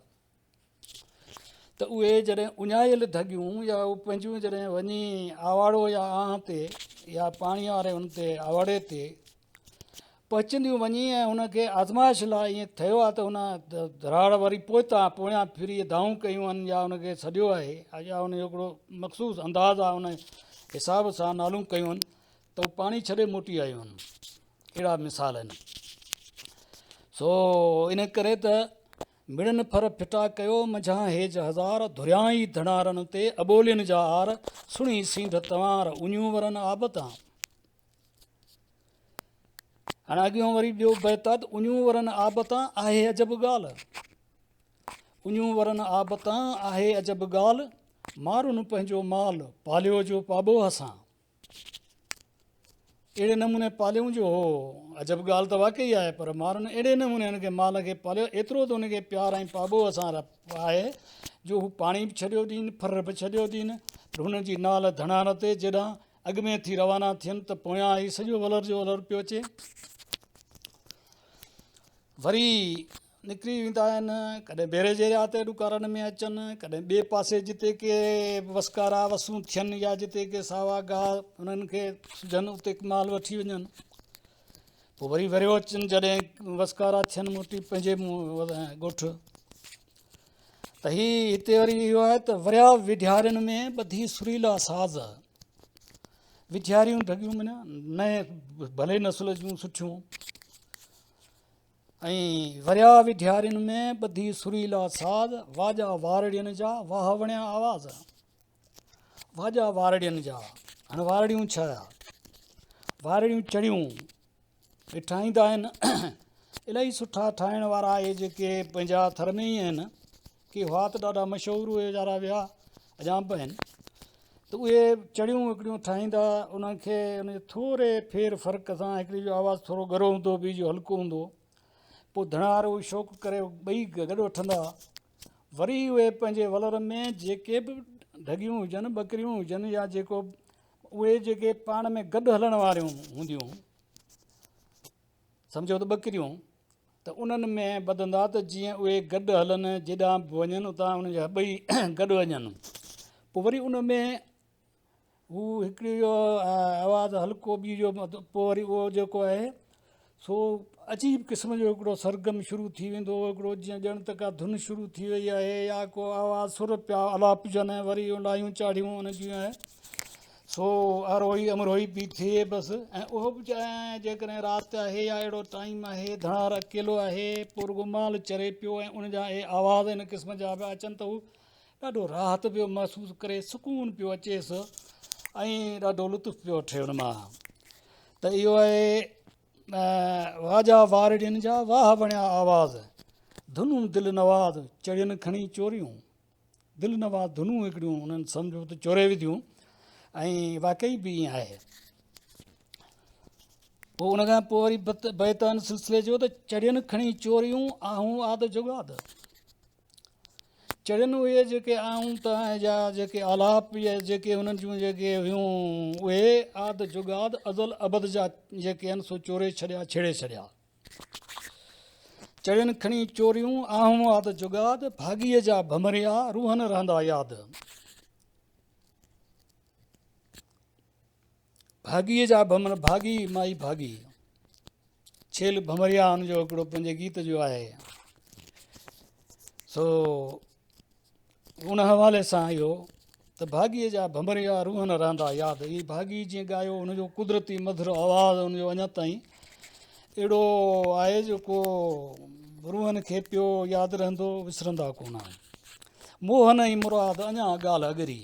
ته اهي جڏهن اڃايل ڍڳيون يا اهي پنهنجون جڏهن وڃي آواڙو يا آهه تي يا پاڻي واري ان تي آواڙي تي پهچنديون وڃي ۽ ان کي آزمائش لاء ائين ٿيو آهي ته ان ڌراڙ وري پوئتان پويان ڦري دانهون ڪيون آهن يا ان کي سڏيو آهي يا ان جو هڪڙو مخصوص انداز آهي ان حساب سان نالون ڪيون آهن ته هو پاڻي ڇڏي موٽي آيون آهن. اهڙا مثال آهن. سو ان ڪري ته مڙن ڦر ڦٽا ڪيو منجهان هيج هزار، ڌريان ئي ڌڻارن تي اٻولين جا آر، سڻي سينڍ تنوار، اڃيون ورن آب تان. هاڻي اڳيون وري ٻيو بيت آهي ته اڃيون ورن آب تان آهي عجب ڳالهه، اڃيون ورن آب تان آهي عجب ڳالهه، مارن پنهنجو مال پاليو جو پاٻوهه سان. اهڙي نموني پاليون جو هو عجب ڳالهه ته واقعي آهي پر مارن اهڙي نموني هن کي مال کي پاليو ايترو ته هن کي پيار ۽ پاٻوهه سان آهي جو هو پاڻي به ڇڏيو ڏين ڦر به ڇڏيو ڏين پر هن جي نال ڌڻار تي جيڏانهن اڳ ۾ ٿي روانا ٿين ته پويان هي سڄو ولر جو ولر پيو اچي. وري نڪري ويندا آهن، ڪڏهن بيري جي ريا تي ڏڪارن ۾ اچن، ڪڏهن ٻئي پاسي جتي ڪي وسڪارا وسون ٿين يا جتي ڪي ساوا گاهه انهن کي سجهن اتي مال وٺي وڃن. پوء وري وريو اچن جڏهن وسڪارا ٿين موٽي پنهنجي ڳوٺ. ته هي هتي وري اهو آهي ته وريا وڍيارين ۾ ٻڌي سريلا ساز. وڍياريون ڍڳيون معنيٰ نئين ڀلي نسل جون سٺيون. ۽ وريا وڍيارين ۾ ٻڌي سريلا ساز، واڄا وارڙين جا واهه وڻيا آواز. واڄا وارڙين جا، هاڻي وارڙيون ڇا آ؟ وارڙيون چڙيون اهي ٺاهيندا آهن. الاهي سٺا ٺاهڻ وارا اهي جيڪي پنهنجا ٿر ۾ ئي آهن. ڪي هئا ته ڏاڍا مشهور اهي ويچارا ويا اڃا به آهن. ته اهي چڙيون هڪڙيون ٺاهيندا انهن کي ان جي ٿوري ڦير فرق سان هڪڙي جو آواز ٿورو ڳرو هوندو ٻي جو هلڪو هوندو پوء ڌڻار اهو شوق ڪري ٻئي گڏ وٺندا وري اهي پنهنجي ولر ۾ جيڪي به ڍڳيون هجن ٻڪريون هجن يا جيڪو اهي جيڪي پاڻ ۾ گڏ هلڻ واريون هونديون سمجهو ته ٻڪريون ته انهن ۾ ٻڌندا ته جيئن اهي گڏ هلن، جيڏانهن به وڃن اتان انهن جا ٻئي گڏ وڃن. پوء وري ان ۾ هو هڪڙي جو آواز هلڪو ٻي جو پوء وري اهو جيڪو آهي سو عجيب قسم جو هڪڙو سرگم شروع ٿي ويندو هو هڪڙو جيئن ڄڻ ته ڪا ڌن شروع ٿي وئي آهي يا ڪو آواز سر پيا الاپجن وري لاهيون چاڙهيون ان جون آهي سو آروهي امروهي پئي ٿئي بس ۽ اهو به جيڪڏهن رات آهي يا اهڙو ٽائيم آهي ڌڻار اڪيلو آهي پوء رڳو مال چري پيو ۽ ان جا اهي آواز ان قسم جا پيا اچن ته هو ڏاڍو راحت پيو محسوس ڪري سڪون پيو اچيس ۽ ڏاڍو لطف پيو وٺي ان مان ته اهو آهي واجا وارڙين جا واهه بڻيا آواز ڌنون دل نواز چڙين کڻي چوريون دل نواز ڌنون هڪڙيون انهن سمجهو ته چوري وڌيون ۽ واقعي به ائين آهي. پوء ان کان پوء وري بيت ان سلسلي جو ته چڙين کڻي چوريون آهون آد جڳاد. چڙين اهي جيڪي آهون ته جا جيڪي آلاپ يا جيڪي انهن جون جيڪي هيون اهي آد جڳاد ازل ابد جا جيڪي آهن سو چوري ڇڏيا ڇيڙي ڇڏيا. چڙين کڻي چوريون، آهون آد جڳاد، ڀاڳيء جا ڀمريا، روحن رهندا ياد. ڀاڳيء جا ڀمر، ڀاڳي مائي ڀاڳي. ڇيل ڀمريا ان جو هڪڙو پنهنجي گيت جو آهي. سو ان حوالي سان اهو. ته ڀاڳيء جا ڀنڀريا روحن رهندا ياد. هي ڀاڳي جيئن ڳايو ان جو قدرتي مڌر آواز ان جو اڃا تائين اهڙو آهي جيڪو روحن کي پيو ياد رهندو وسرندا ڪونه. موهن ۽ مراد اڃا ڳالهه اڳري.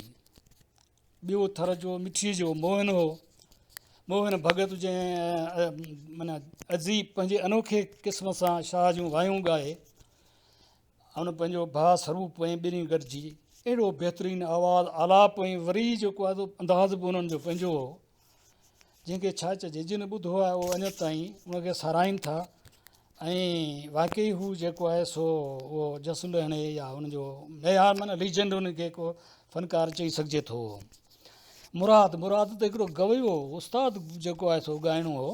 ٻيو ٿر جو مٺيء جو موهن هو. موهن ڀڳت جنهن معنيٰ عجيب پنهنجي انوکي قسم سان شاهه جون وايون ڳائي هن پنهنجو ڀاء سروپ ۽ ٻنهي گڏجي اهڙو بهترين آواز آلاپ ۽ وري جيڪو آهي سو انداز به انهن جو پنهنجو هو جنهن کي ڇا چئجي جن ٻڌو آهي اهو اڃا تائين ان کي ساراهين ٿا ۽ واقعي هو جيڪو آهي سو اهو جس لهڻي يا ان جو معيار معنيٰ ليجنڊ ان کي ڪو فنڪار چئي سگهجي ٿو. مراد مراد ته هڪڙو گويو هو استاد جيڪو آهي سو ڳائڻو هو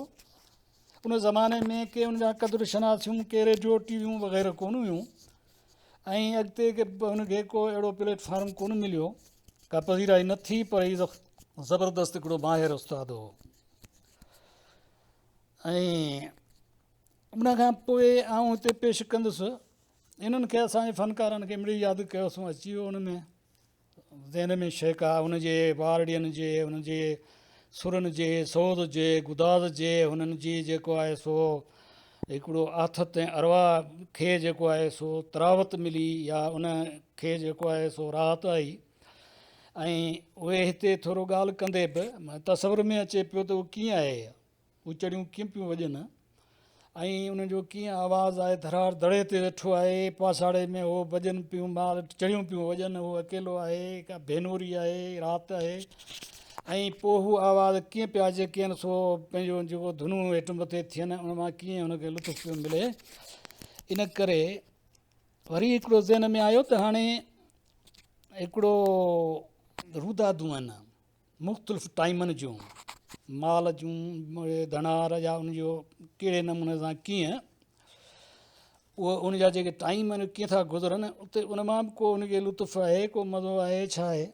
ان زماني ۾ ڪي ان جا قدر شناسيون ڪي ريڊيو ٽي ويون وغيره ڪونه هيون ۽ اڳتي ڪي هن کي ڪو اهڙو پليٽ فارم ڪونه مليو ڪا پذيرائي نه ٿي پر هي زبردست هڪڙو ماهر استاد هو ۽ ان کان پوء آئون هتي پيش ڪندس انهن کي اسانجي فنڪارن کي مڙئي ياد ڪيوسون اچي ويو ان ۾ ذهن ۾ شيء ڪا ان جي وارڙين جي ان جي سرن جي سوز جي گداز جي هنن جي جيڪو آهي سو هڪڙو آٿت ۽ ارواح کي جيڪو آهي سو تراوت ملي يا ان کي جيڪو آهي سو راحت آئي ۽ اهي هتي ٿورو ڳالهه ڪندي به تصور ۾ اچي پيو ته اهو ڪيئن آهي هو چڙيون ڪيئن پيون وڄن ۽ انهن جو ڪيئن آواز آهي، ڌراڙ دڙي تي ويٺو آهي، پاساڙي ۾ هو وڄن پيون، مال چڙيون پيون وڄن، هو اڪيلو آهي، ڪا ڀينوري آهي، رات آهي ۽ پوء هو آواز ڪيئن پيا جيڪي سو پنهنجو جيڪو ڌنون هيٺ مٿي ٿين ان مان ڪيئن هن کي لطف پيو ملي. ان ڪري وري هڪڙو ذهن ۾ آيو ته هاڻي هڪڙو رودادون آهن. مختلف ٽائيمن جون مال جون ڌڻار يا ان جو ڪهڙي نموني سان ڪيئن اهو ان جا جيڪي ٽائيم آهن ڪيئن ٿا گذرن اتي ان مان به ڪو ان کي لطف آهي ڪو مزو آهي ڇا آهي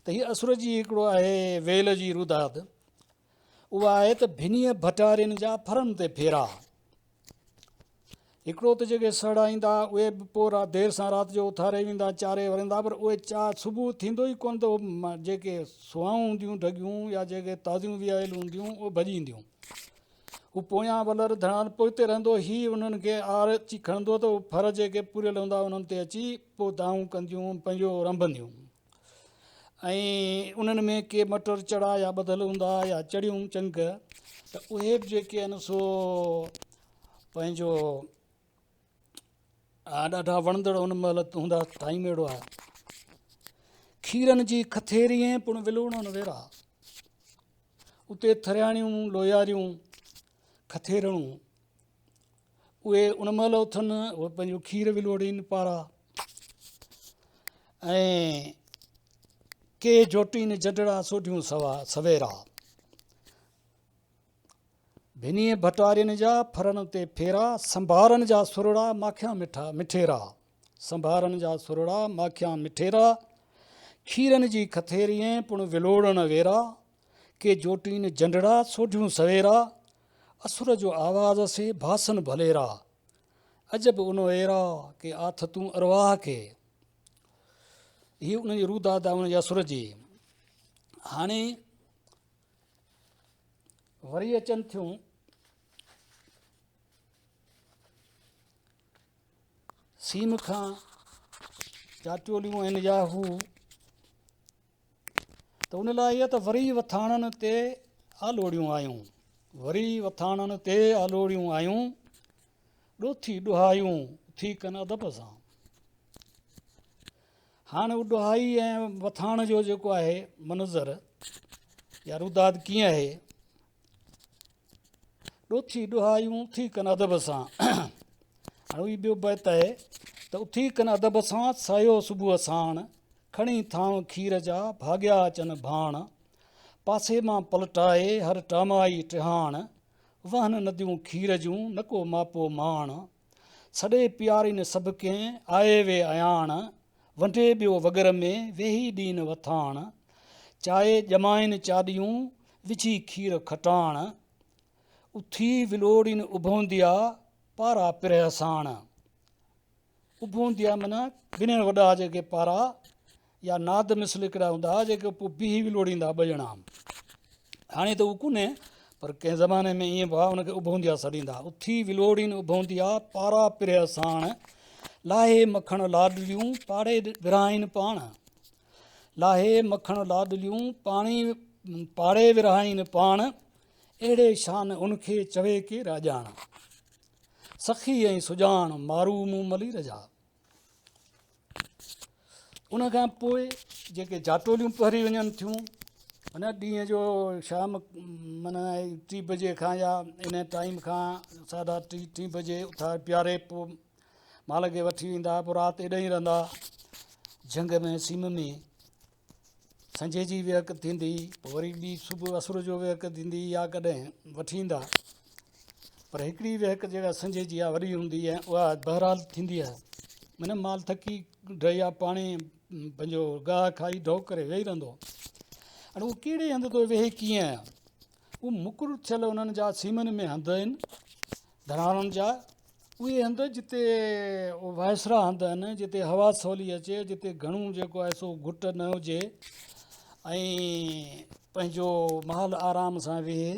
ته هي اسر جي هڪڙو آهي ويل جي روداد اها آهي ته ڀنيء ڀٽارين جا ڦرن تي ڦيرا هڪڙو ته جيڪي سڙهه ايندا اهي به پوء رات دير سان رات جو اٿاري ويندا چاري ورندا پر اهي چا صبح ٿيندو ئي ڪونه ته جيڪي سوائون هونديون ڍڳيون يا جيڪي تازيون ويايل هونديون اهي ڀڄي اينديون هو پويان ولر ڌڻان پوئتي رهندو هي انهن کي آر اچي کڻندو ته اهي ڦر جيڪي پوريل هوندا انهن تي اچي پوء دانهون ڪنديون پنهنجو رنڀنديون ۽ انهن ۾ ڪي مٽر چڙا يا ٻڌل هوندا يا چڙيون چنگ ته اهي به جيڪي آهن سو پنهنجو ڏاڍا وڻندڙ ان مهل هوندا ٽائيم اهڙو آهي کيرن جي کٿيري پڻ ولوڙن ويرا اتي ٿرياڻيون لوياريون کٿيرڻون اهي ان مهل اٿن اهي پنهنجو کير ولوڙين پارا ۽ ڪي جوٽين جڏڙا سوڍيون سوا سويرا ڀنيء ڀٽارين جا ڦرن تي ڦيرا سنڀارن جا سرڙا ماکيان مٺا مٺيرا سنڀارن جا سرڙا ماکيان مٺيرا کيرن جي کٿيرين پڻ ولوڙڻ ويرا ڪي جوٽين جنڊڙا سوڍيون سويرا اسر جو آواز سي ڀاسن ڀليرا، عجب ان ايرا ڪي آٿتون ارواح کي. هي ان جي روداد آهي ان جي اسر جي. هاڻي وري اچن ٿيون سيم کان چاٽوليون آهن يا هو ته ان لاء اها ته وري وٿاڻن تي آلوڙيون آيون، وري وٿاڻن تي آلوڙيون آيون، ڏوٿي ڏوهايون اٿي ڪن ادب سان. هاڻ اهو ڏوهائي ۽ وٿاڻ جو جيڪو آهي منظر يا روداد ڪيئن آهي، ڏوٿي ڏوهايون اٿي ڪن ادب سان. هاڻ اهو ٻيو بيت آهي ته اٿي ڪن ادب سان سعيو صبح ساڻ، کڻي ٿانء کير جا ڀاڳيا اچن ڀاڻ، پاسي مان پلٽائي هر ٽامائي ٽهاڻ، وهن نديون کير جون نڪو ماپو ماڻ، سڏي پيارين سڀ ڪنهن آئي وي اياڻ، ونڊي ٻيو وڳر ۾ ويهي ڏين وٿاڻ، چائي ڄمائين چاڏيون وجهي کير کٽاڻ، اٿي ولوڙين اڀونديا پارا پرهه ساڻ. اڀونديا معنيٰ بنهه وڏا جيڪي پارا يا ناد مثل هڪڙا هوندا ها جيڪي پوء بيهي ولوڙيندا ها ٻه ڄڻا. هاڻي ته اهو ڪونهي پر ڪنهن زماني ۾ ائين به ها ان کي اڀونديا سڏيندا ها. اٿي ولوڙين اڀونديا پارا پرهه ساڻ، لاهي مکڻ لاڏليون پاڙي ورهائين پاڻ. لاهي مکڻ لاڏليون پاڻي پاڙي ورهائين پاڻ، اهڙي شان ان کي چوي ڪير اڄاڻ. سخي ۽ سڄاڻ مارو مون ملير جا. ان کان پوء جيڪي جاٽوليون پهري وڃن ٿيون ان ڏينهن جو شام معنيٰ ٽي بجي کان يا ان ٽائيم کان ساڍا ٽي ٽي بجي اٿاري پياري پوء مال کي وٺي ويندا پوء رات ايڏي ئي رهندا جهنگ ۾ سيم ۾ سنجهي جي ويهڪ ٿيندي پوء وري ٻي صبح اسر جو ويهڪ ٿيندي يا ڪڏهن وٺي ايندا پر هڪڙي ويهڪ جيڪا سنجهي جي آهي وڏي هوندي ۽ اها بهرحال ٿيندي آهي معنيٰ مال ٿڪي ڊهي پاڻي پنهنجو گاهه کائي ڍؤ ڪري ويهي رهندو هاڻي اهو ڪهڙي هنڌ ٿو ويهي ڪيئن اهو مقرر ٿيل انهن جا سيمن ۾ هنڌ آهن ڌراڙن جا اهي هنڌ جتي وائسرا هنڌ آهن جتي هوا سولي اچي جتي گهڻو جيڪو آهي سو گهٽ نه هجي ۽ پنهنجو مال آرام سان ويهي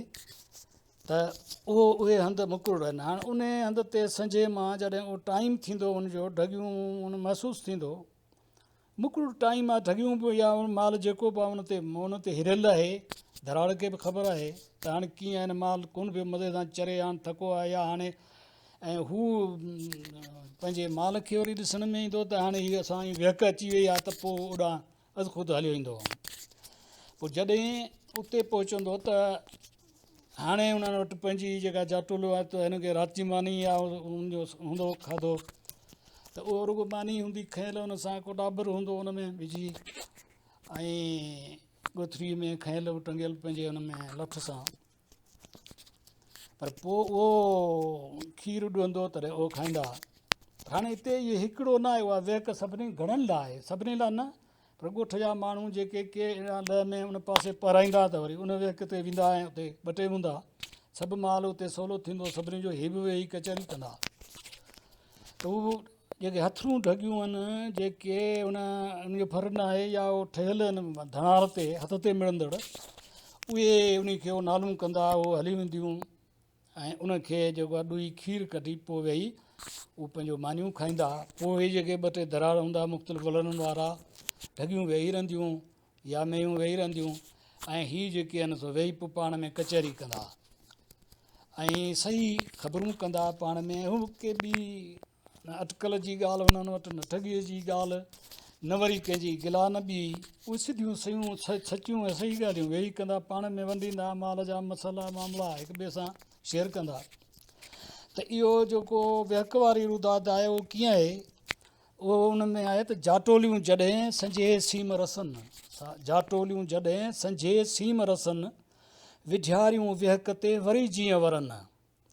ته اهو اهي هنڌ مقرر آهن هاڻي ان هنڌ تي سنجهي مان جڏهن اهو ٽائيم ٿيندو ان جو ڍڳيون محسوس ٿيندو مقرر ٽائيم آ ڍڳيون به يا مال جيڪو به آ ان تي ان تي هريل آهي ڌراڙ کي به خبر آهي ته هاڻي ڪيئن آهن مال ڪونه پيو مزي سان چري هاڻ ٿڪو آهي يا هاڻي ۽ هو پنهنجي مال کي وري ڏسڻ ۾ ايندو ته هاڻي هي اسان جي ويهڪ اچي وئي آهي ته پوء اوڏانهن از خود هليو ايندو پوء جڏهن اتي پهچندو ته هاڻي انهن وٽ پنهنجي جيڪا جاٽولو آهي ته هن کي رات جي ماني يا ان جو هوندو کاڌو ته اهو رڳو ماني هوندي کنيل ان سان ڪو ڏاٻر هوندو ان ۾ وجهي ۽ ڳوٿري ۾ کنيل ٽنگيل پنهنجي ان ۾ لٺ سان پر پوء اهو کير ڏهندو تڏهن اهو کائيندا هاڻي هتي اهي هڪڙو نه آهي اها ويهڪ سڀني گهڻن لاء آهي سڀني لاء نه پر ڳوٺ جا ماڻهو جيڪي ڪي اهڙا لئه ۾ ان پاسي پهرائيندا ته وري ان ويهڪ تي ويندا ۽ اتي ٻه ٽي هوندا سڀ مال اتي سولو ٿيندو سڀني جو هي به ويهي ڪچهري ڪندا ته هو جيڪي هٿرون ڍڳيون آهن جيڪي ان ان جو ڦر نه آهي يا اهو ٺهيل آهن ڌڻار تي هٿ تي مڙندڙ اهي ان کي نالون ڪندا اهو هلي وينديون ۽ ان کي جيڪو آهي ڏوئي کير ڪڍي پوء ويهي اهو پنهنجو مانيون کائيندا پوء اهي جيڪي ٻه ٽي ڌراڙ هوندا مختلف ولرن وارا ڍڳيون ويهي رهنديون يا مينهون ويهي رهنديون ۽ هي جيڪي آهن سو ويهي پوء پاڻ ۾ ڪچهري ڪندا ۽ صحيح خبرون ڪندا پاڻ ۾ هو ڪي ٻي نه اٽڪل جي ڳالهه انهن وٽ، نه ٺڳيء جي ڳالهه، نه وري ڪنهن جي گلا نه ٻي. اهي سڌيون سيون، سچيون ۽ صحيح ڳالهيون ويهي ڪندا، پاڻ ۾ ونڊيندا، مال جا مسئلا معاملا هڪ ٻئي سان شيئر ڪندا ته اهو جيڪو ويهڪ واري روداد آهي اهو ڪيئن آهي؟ اهو ان ۾ آهي ته جاٽوليون جڏهن سنجهي سيم رسن، جاٽوليون جڏهن سنجهي سيم رسن، وڍياريون ويهڪ تي وري جيئن ورن.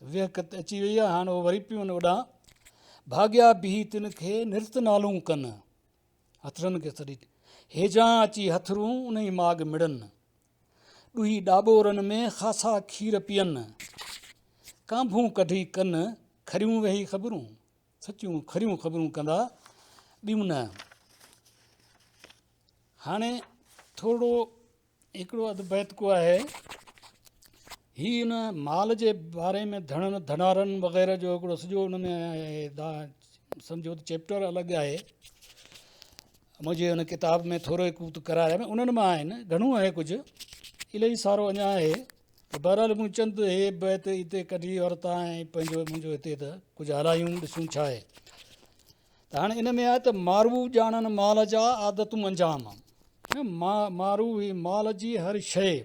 ويهڪ ته اچي وئي آهي، هاڻ اهو وري پيون اوڏانهن. ڀاڳيا بيهي تن کي نرت نالون ڪن. هٿڙن کي سڏي هيجان اچي هٿرون انهي ماڳ مڙن. ڏوهي ڏاٻورن ۾ خاصا کير پين. ڪانڀون ڪڍي ڪن کريون ويهي خبرون. سچيون کريون خبرون ڪندا ٻيون نه. هاڻي ٿورڙو هڪڙو اڌ بيت ڪو آهي. هي ان مال جي باري ۾ ڌڻن ڌنارن وغيره جو هڪڙو سڄو ان ۾ سمجهو ته چيپٽر الڳ آهي منهنجي ان ڪتاب ۾ ٿورو هڪ قرار آهي انهن مان آهن گهڻو آهي ڪجهه الاهي سارو اڃا آهي بهرحال مون چند هي بيت هتي ڪڍي ورتا ۽ پنهنجو منهنجو هتي ته ڪجهه هلايون ڏسون ڇا آهي ته هاڻي ان ۾ آهي ته مارو ڄاڻن مال جا عادتون انجام مارو هي مال جي هر شيء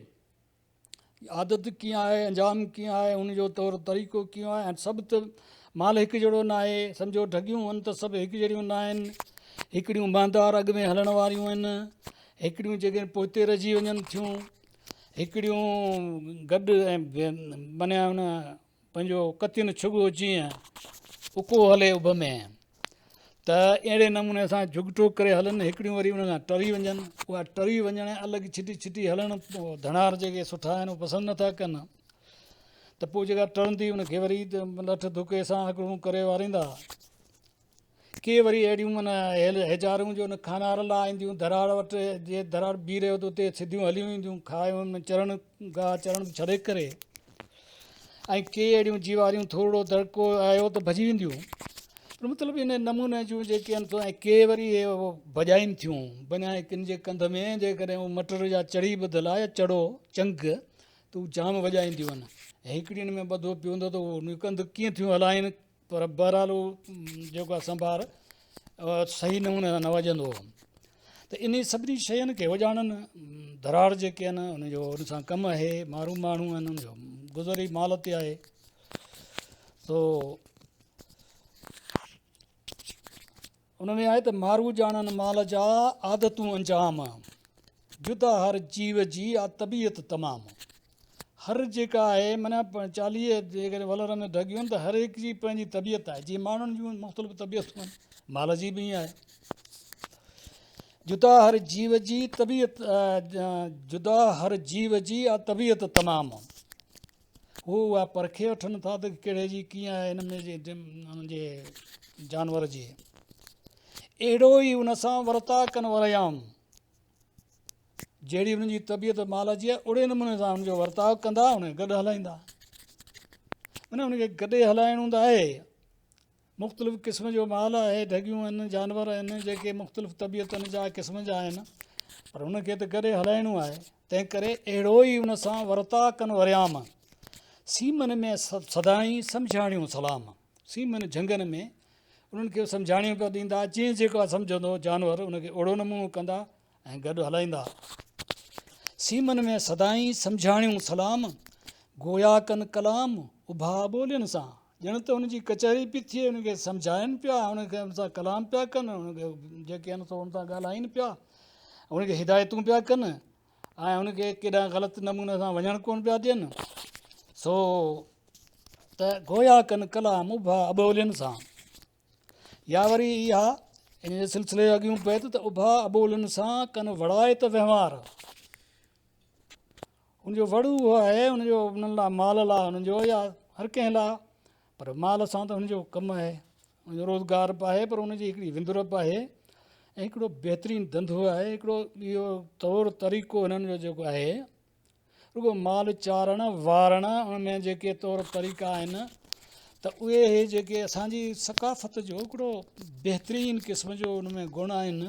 عادت ڪيئن آهي انجام ڪيئن آهي ان جو طور طريقو ڪيئن آهي ۽ سڀ ته مال هڪ جهڙو نه آهي سمجهو ڍڳيون آهن ته سڀ هڪ جهڙيون نه آهن هڪڙيون مهندار اڳ ۾ هلڻ واريون آهن هڪڙيون جيڪي پوئتي رهجي وڃن ٿيون هڪڙيون گڏ ۽ معنيٰ ان پنهنجو ڪتين ڇڳو جيئن اڪو هلي اڀ ۾ ته اهڙي نموني سان جهڳٽو ڪري هلن هڪڙيون وري ان کان ٽري وڃن اها ٽري وڃڻ الڳ ڇٽي ڇٽي هلڻ ڌڻار جيڪي سٺا آهن اهي پسند نٿا ڪن ته پوء جيڪا ٽرندي ان کي وري لٺ ڌڪي سان هڪڙو ڪري واريندا. ڪي وري اهڙيون معنيٰ هيجارون جو ان کانار لاء اينديون ڌراڙ وٽ جي ڌراڙ بيهي رهيو ته اتي سڌيون هليون اينديون کائي چرڻ گاهه چرڻ به ڇڏي ڪري ۽ ڪي اهڙيون جيواريون ٿورڙو دڙڪو آيو ته ڀڄي وينديون پر مطلب ان نموني جون جيڪي آهن ۽ ڪي وري اهي ڀڄائين ٿيون بنيا ڪن جي ڪنڌ ۾ جيڪڏهن هو مٽر جا چڙي ٻڌل آهي يا چڙو چنگ ته هو جام وڄائينديون آهن ۽ هڪڙين ۾ ٻڌو پيو هوندو ته هو ڪنڌ ڪيئن ٿيون هلائين پر بهرحال اهو جيڪو آهي سنڀار صحيح نموني سان نه وڄندو هو ته انهي سڀني شين کي وڄاڻن ڌراڙ جيڪي آهن ان جو ان سان ڪم آهي مارو ماڻهو آهن ان جو گذر ئي مال تي آهي سو ان ۾ آهي ته مارو ڄاڻن مال جا عادتون انجام، جدا هر جيو جي آ طبيعت تمام. هر جيڪا آهي معنيٰ 40 جيڪڏهن ولر ۾ ڍڳيون ته هر هڪ جي پنهنجي طبيعت آهي جيئن ماڻهن جون مختلف طبيعتون آهن مال جي به ائين آهي. جدا هر جيو جي طبيعت جدا هر جيو جي آ طبيعت تمام. هو اها پرکي وٺن ٿا ته ڪهڙي جي ڪيئن آهي هن ۾ جي انهن جي جانور جي اهڙو ئي ان سان ورتاء ڪن وريام جهڙي انهن جي طبيعت مال جي آهي اهڙي نموني سان ان جو ورتاء ڪندا ان کي گڏ هلائيندا معنيٰ ان کي گڏي هلائڻو ته آهي مختلف قسم جو مال آهي، ڍڳيون آهن، جانور آهن، جيڪي مختلف طبيعتن جا قسم جا آهن، پر ان کي ته گڏي هلائڻو آهي، تنهن ڪري اهڙو ئي ان سان ورتاء ڪن وريام. سيمن ۾ سدائين سمجهاڻيون سلام. سيمن جهنگن ۾ انهن کي سمجهاڻيون پيا ڏيندا، جيئن جيڪو سمجهندو جانور ان کي اهڙو نمونو ڪندا ۽ گڏ هلائيندا. سيمن ۾ سدائين سمجهاڻيون سلام، گويا ڪن ڪلام اڀا ٻولين سان. ڄڻ ته ان جي ڪچهري پئي ٿئي، ان کي سمجهائين پيا، ان کي ان سان ڪلام پيا ڪن، ان کي جيڪي آهن سو ان سان ڳالهائين پيا، ان کي هدايتون پيا ڪن ۽ ان کي ڪيڏانهن غلط نموني سان وڃڻ ڪونه پيا ڏين. سو ته گويا ڪن ڪلام اڀا اٻولين سان. يا وري اها ان جي سلسلي جو اڳيون بيت ته اڀا اٻولين سان ڪن وڙائي ته وهنوار. ان جو وڙ اهو آهي ان جو انهن لاء مال لاء انهن جو يا هر ڪنهن لاء پر مال سان ته ان جو ڪم آهي ان جو روزگار به آهي پر ان جي هڪڙي وندرپ آهي ۽ هڪڙو بهترين ڌنڌو آهي هڪڙو اهو طور طريقو هنن جو جيڪو آهي رڳو مال چارڻ وارڻ ان ۾ جيڪي طور طريقا آهن ته اهي هي جيڪي اسانجي ثقافت جو هڪڙو بهترين قسم جو ان ۾ گڻ آهن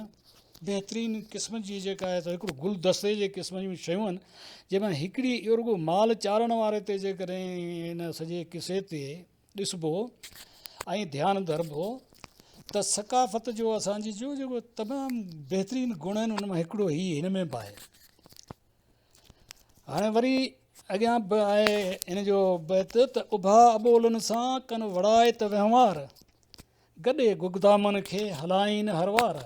بهترين قسم جي جيڪا آهي سو هڪڙو گلدستي جي قسم جون شيون آهن جنهن مان هڪڙي اهو رڳو مال چارڻ واري تي جيڪڏهن هن سڄي قصي تي ڏسبو ۽ ڌيان ڌربو ته ثقافت جو اسانجي جو جيڪو تمام بهترين گڻ آهن ان مان هڪڙو هي هن ۾ به آهي هاڻي وري اڳيان به آهي هن جو بيت ته اڀا اٻولن سان ڪن وڙائي ته وهنوار گڏي گگدامن کي هلائين هر وار.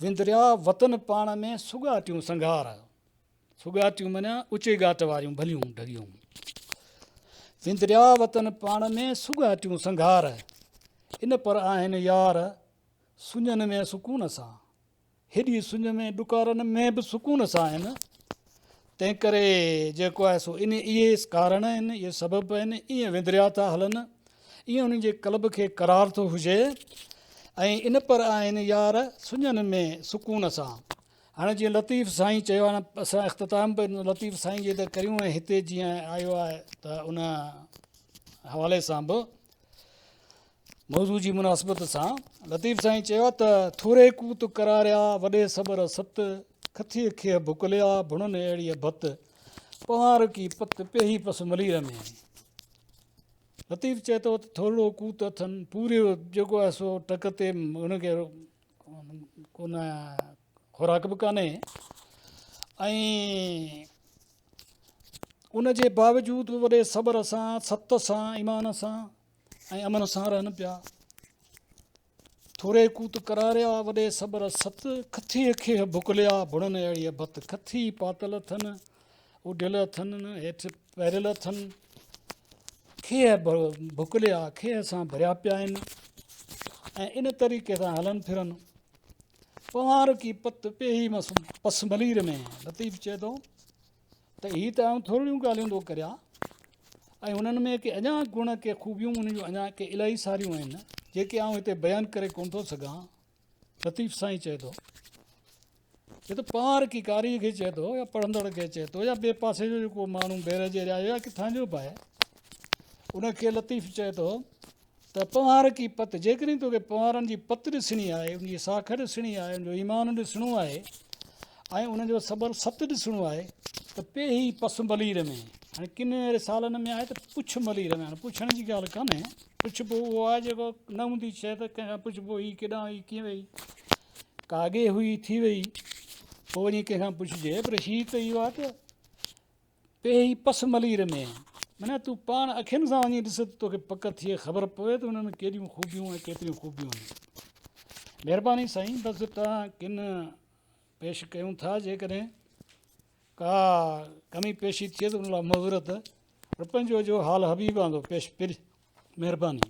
وندريا وطن پاڻ ۾ سڳاٽيون سنگهار. سڳاٽيون معنيٰ اچي ڳاٽ واريون ڀليون ڍڳيون. وندريا وطن پاڻ ۾ سڳاٽيون سنگهار. ان پر آهن يار سڃن ۾ سڪون سان. هيڏي سڃ ۾ ڏڪارن ۾ به سڪون سان آهن، تنهن ڪري جيڪو آهي سو ان اهي ڪارڻ آهن، اهي سبب آهن، ائين وندريا ٿا هلن، ائين انهن جي قلب کي قرار ٿو هجي ۽ ان پر آهن يار سڃن ۾ سڪون سان. هاڻي جيئن لطيف سائين چيو آهي اسان اختتام به لطيف سائين جي ته ڪريون ۽ هتي جيئن آيو آهي ته ان حوالي سان به موضوع جي مناسبت سان لطيف سائين چيو آهي ته ٿوري ڪوت قراريا وڏي صبر ست، کٿيء کيهه ڀڪليا ڀڻن اهڙيء ڀت، پنهوار ڪي پت پيهي پس ملير ۾. لطيف چئي ٿو ته ٿورڙو ڪوت اٿن پورهيو جيڪو آهي سو ٽڪ تي ان کي ڪونه خوراڪ به ڪانهي ۽ ان جي باوجود به وڏي صبر سان ست سان ايمان سان ۽ امن سان رهن پيا. ٿوري ڪوت قراريا، وڏي صبر ست، کٿيء کيهه ڀڪليا، ڀڻن اهڙيء ڀت، کٿي پاتل اٿن، اوڍيل اٿن، هيٺ پهريل اٿن، کيهه ڀڪليا، کيهه سان ڀريا پيا آهن ۽ ان طريقي سان هلن ڦرن. پنهوار ڪي پت پيهي مس پس ملير ۾، لطيف چئي ٿو. ته هي ته آئون ٿورڙيون ڳالهيون ٿو ڪريان ۽ انهن ۾ ڪي اڃا گڻ ڪي خوبيون انهن جون اڃا ڪي الاهي ساريون آهن. جيڪي آئون هتي بيان ڪري ڪونه ٿو سگهان. لطيف سائين چئي ٿو، هي ته پنهوار ڪي قاريء کي چئي ٿو يا پڙهندڙ کي چئي ٿو يا ٻئي پاسي جو جيڪو ماڻهو بيرج ايريا جو يا ڪٿان جو به آهي، ان کي لطيف چئي ٿو ته پنهوار ڪي پت، جيڪڏهن توکي پنهوارن جي پت ڏسڻي آهي، ان جي ساک ڏسڻي آهي، ان جو ايمان ڏسڻو آهي ۽ ان جو صبر ست ڏسڻو آهي ته پيهي پس ملير ۾، هاڻي ڪن رسالن ۾ آهي ته پڇ ملير ۾، هاڻي پڇڻ جي ڳالهه ڪانهي، پڇبو اهو آهي جيڪو نه هوندي شيء ته ڪنهن کان پڇبو هي ڪيڏانهن وئي ڪيئن وئي، ڪا اڳي هئي ٿي وئي پوء وڃي ڪنهن کان پڇجي، پر هي ته اهو آهي ته پيهي پس ملير ۾، معنيٰ تون پاڻ اکين سان وڃي ڏس ته توکي پڪ ٿئي، خبر پوي ته انهن ۾ ڪيڏيون خوبيون ۽ ڪيتريون خوبيون آهن. مهرباني سائين بس توهان ڪن پيش ڪيون ٿا جيڪڏهن ڪا ڪمي پيشي ٿئي ته ان لاء معذرت پر پنهنجو جو حال حبيب آندو پيش پري مهرباني.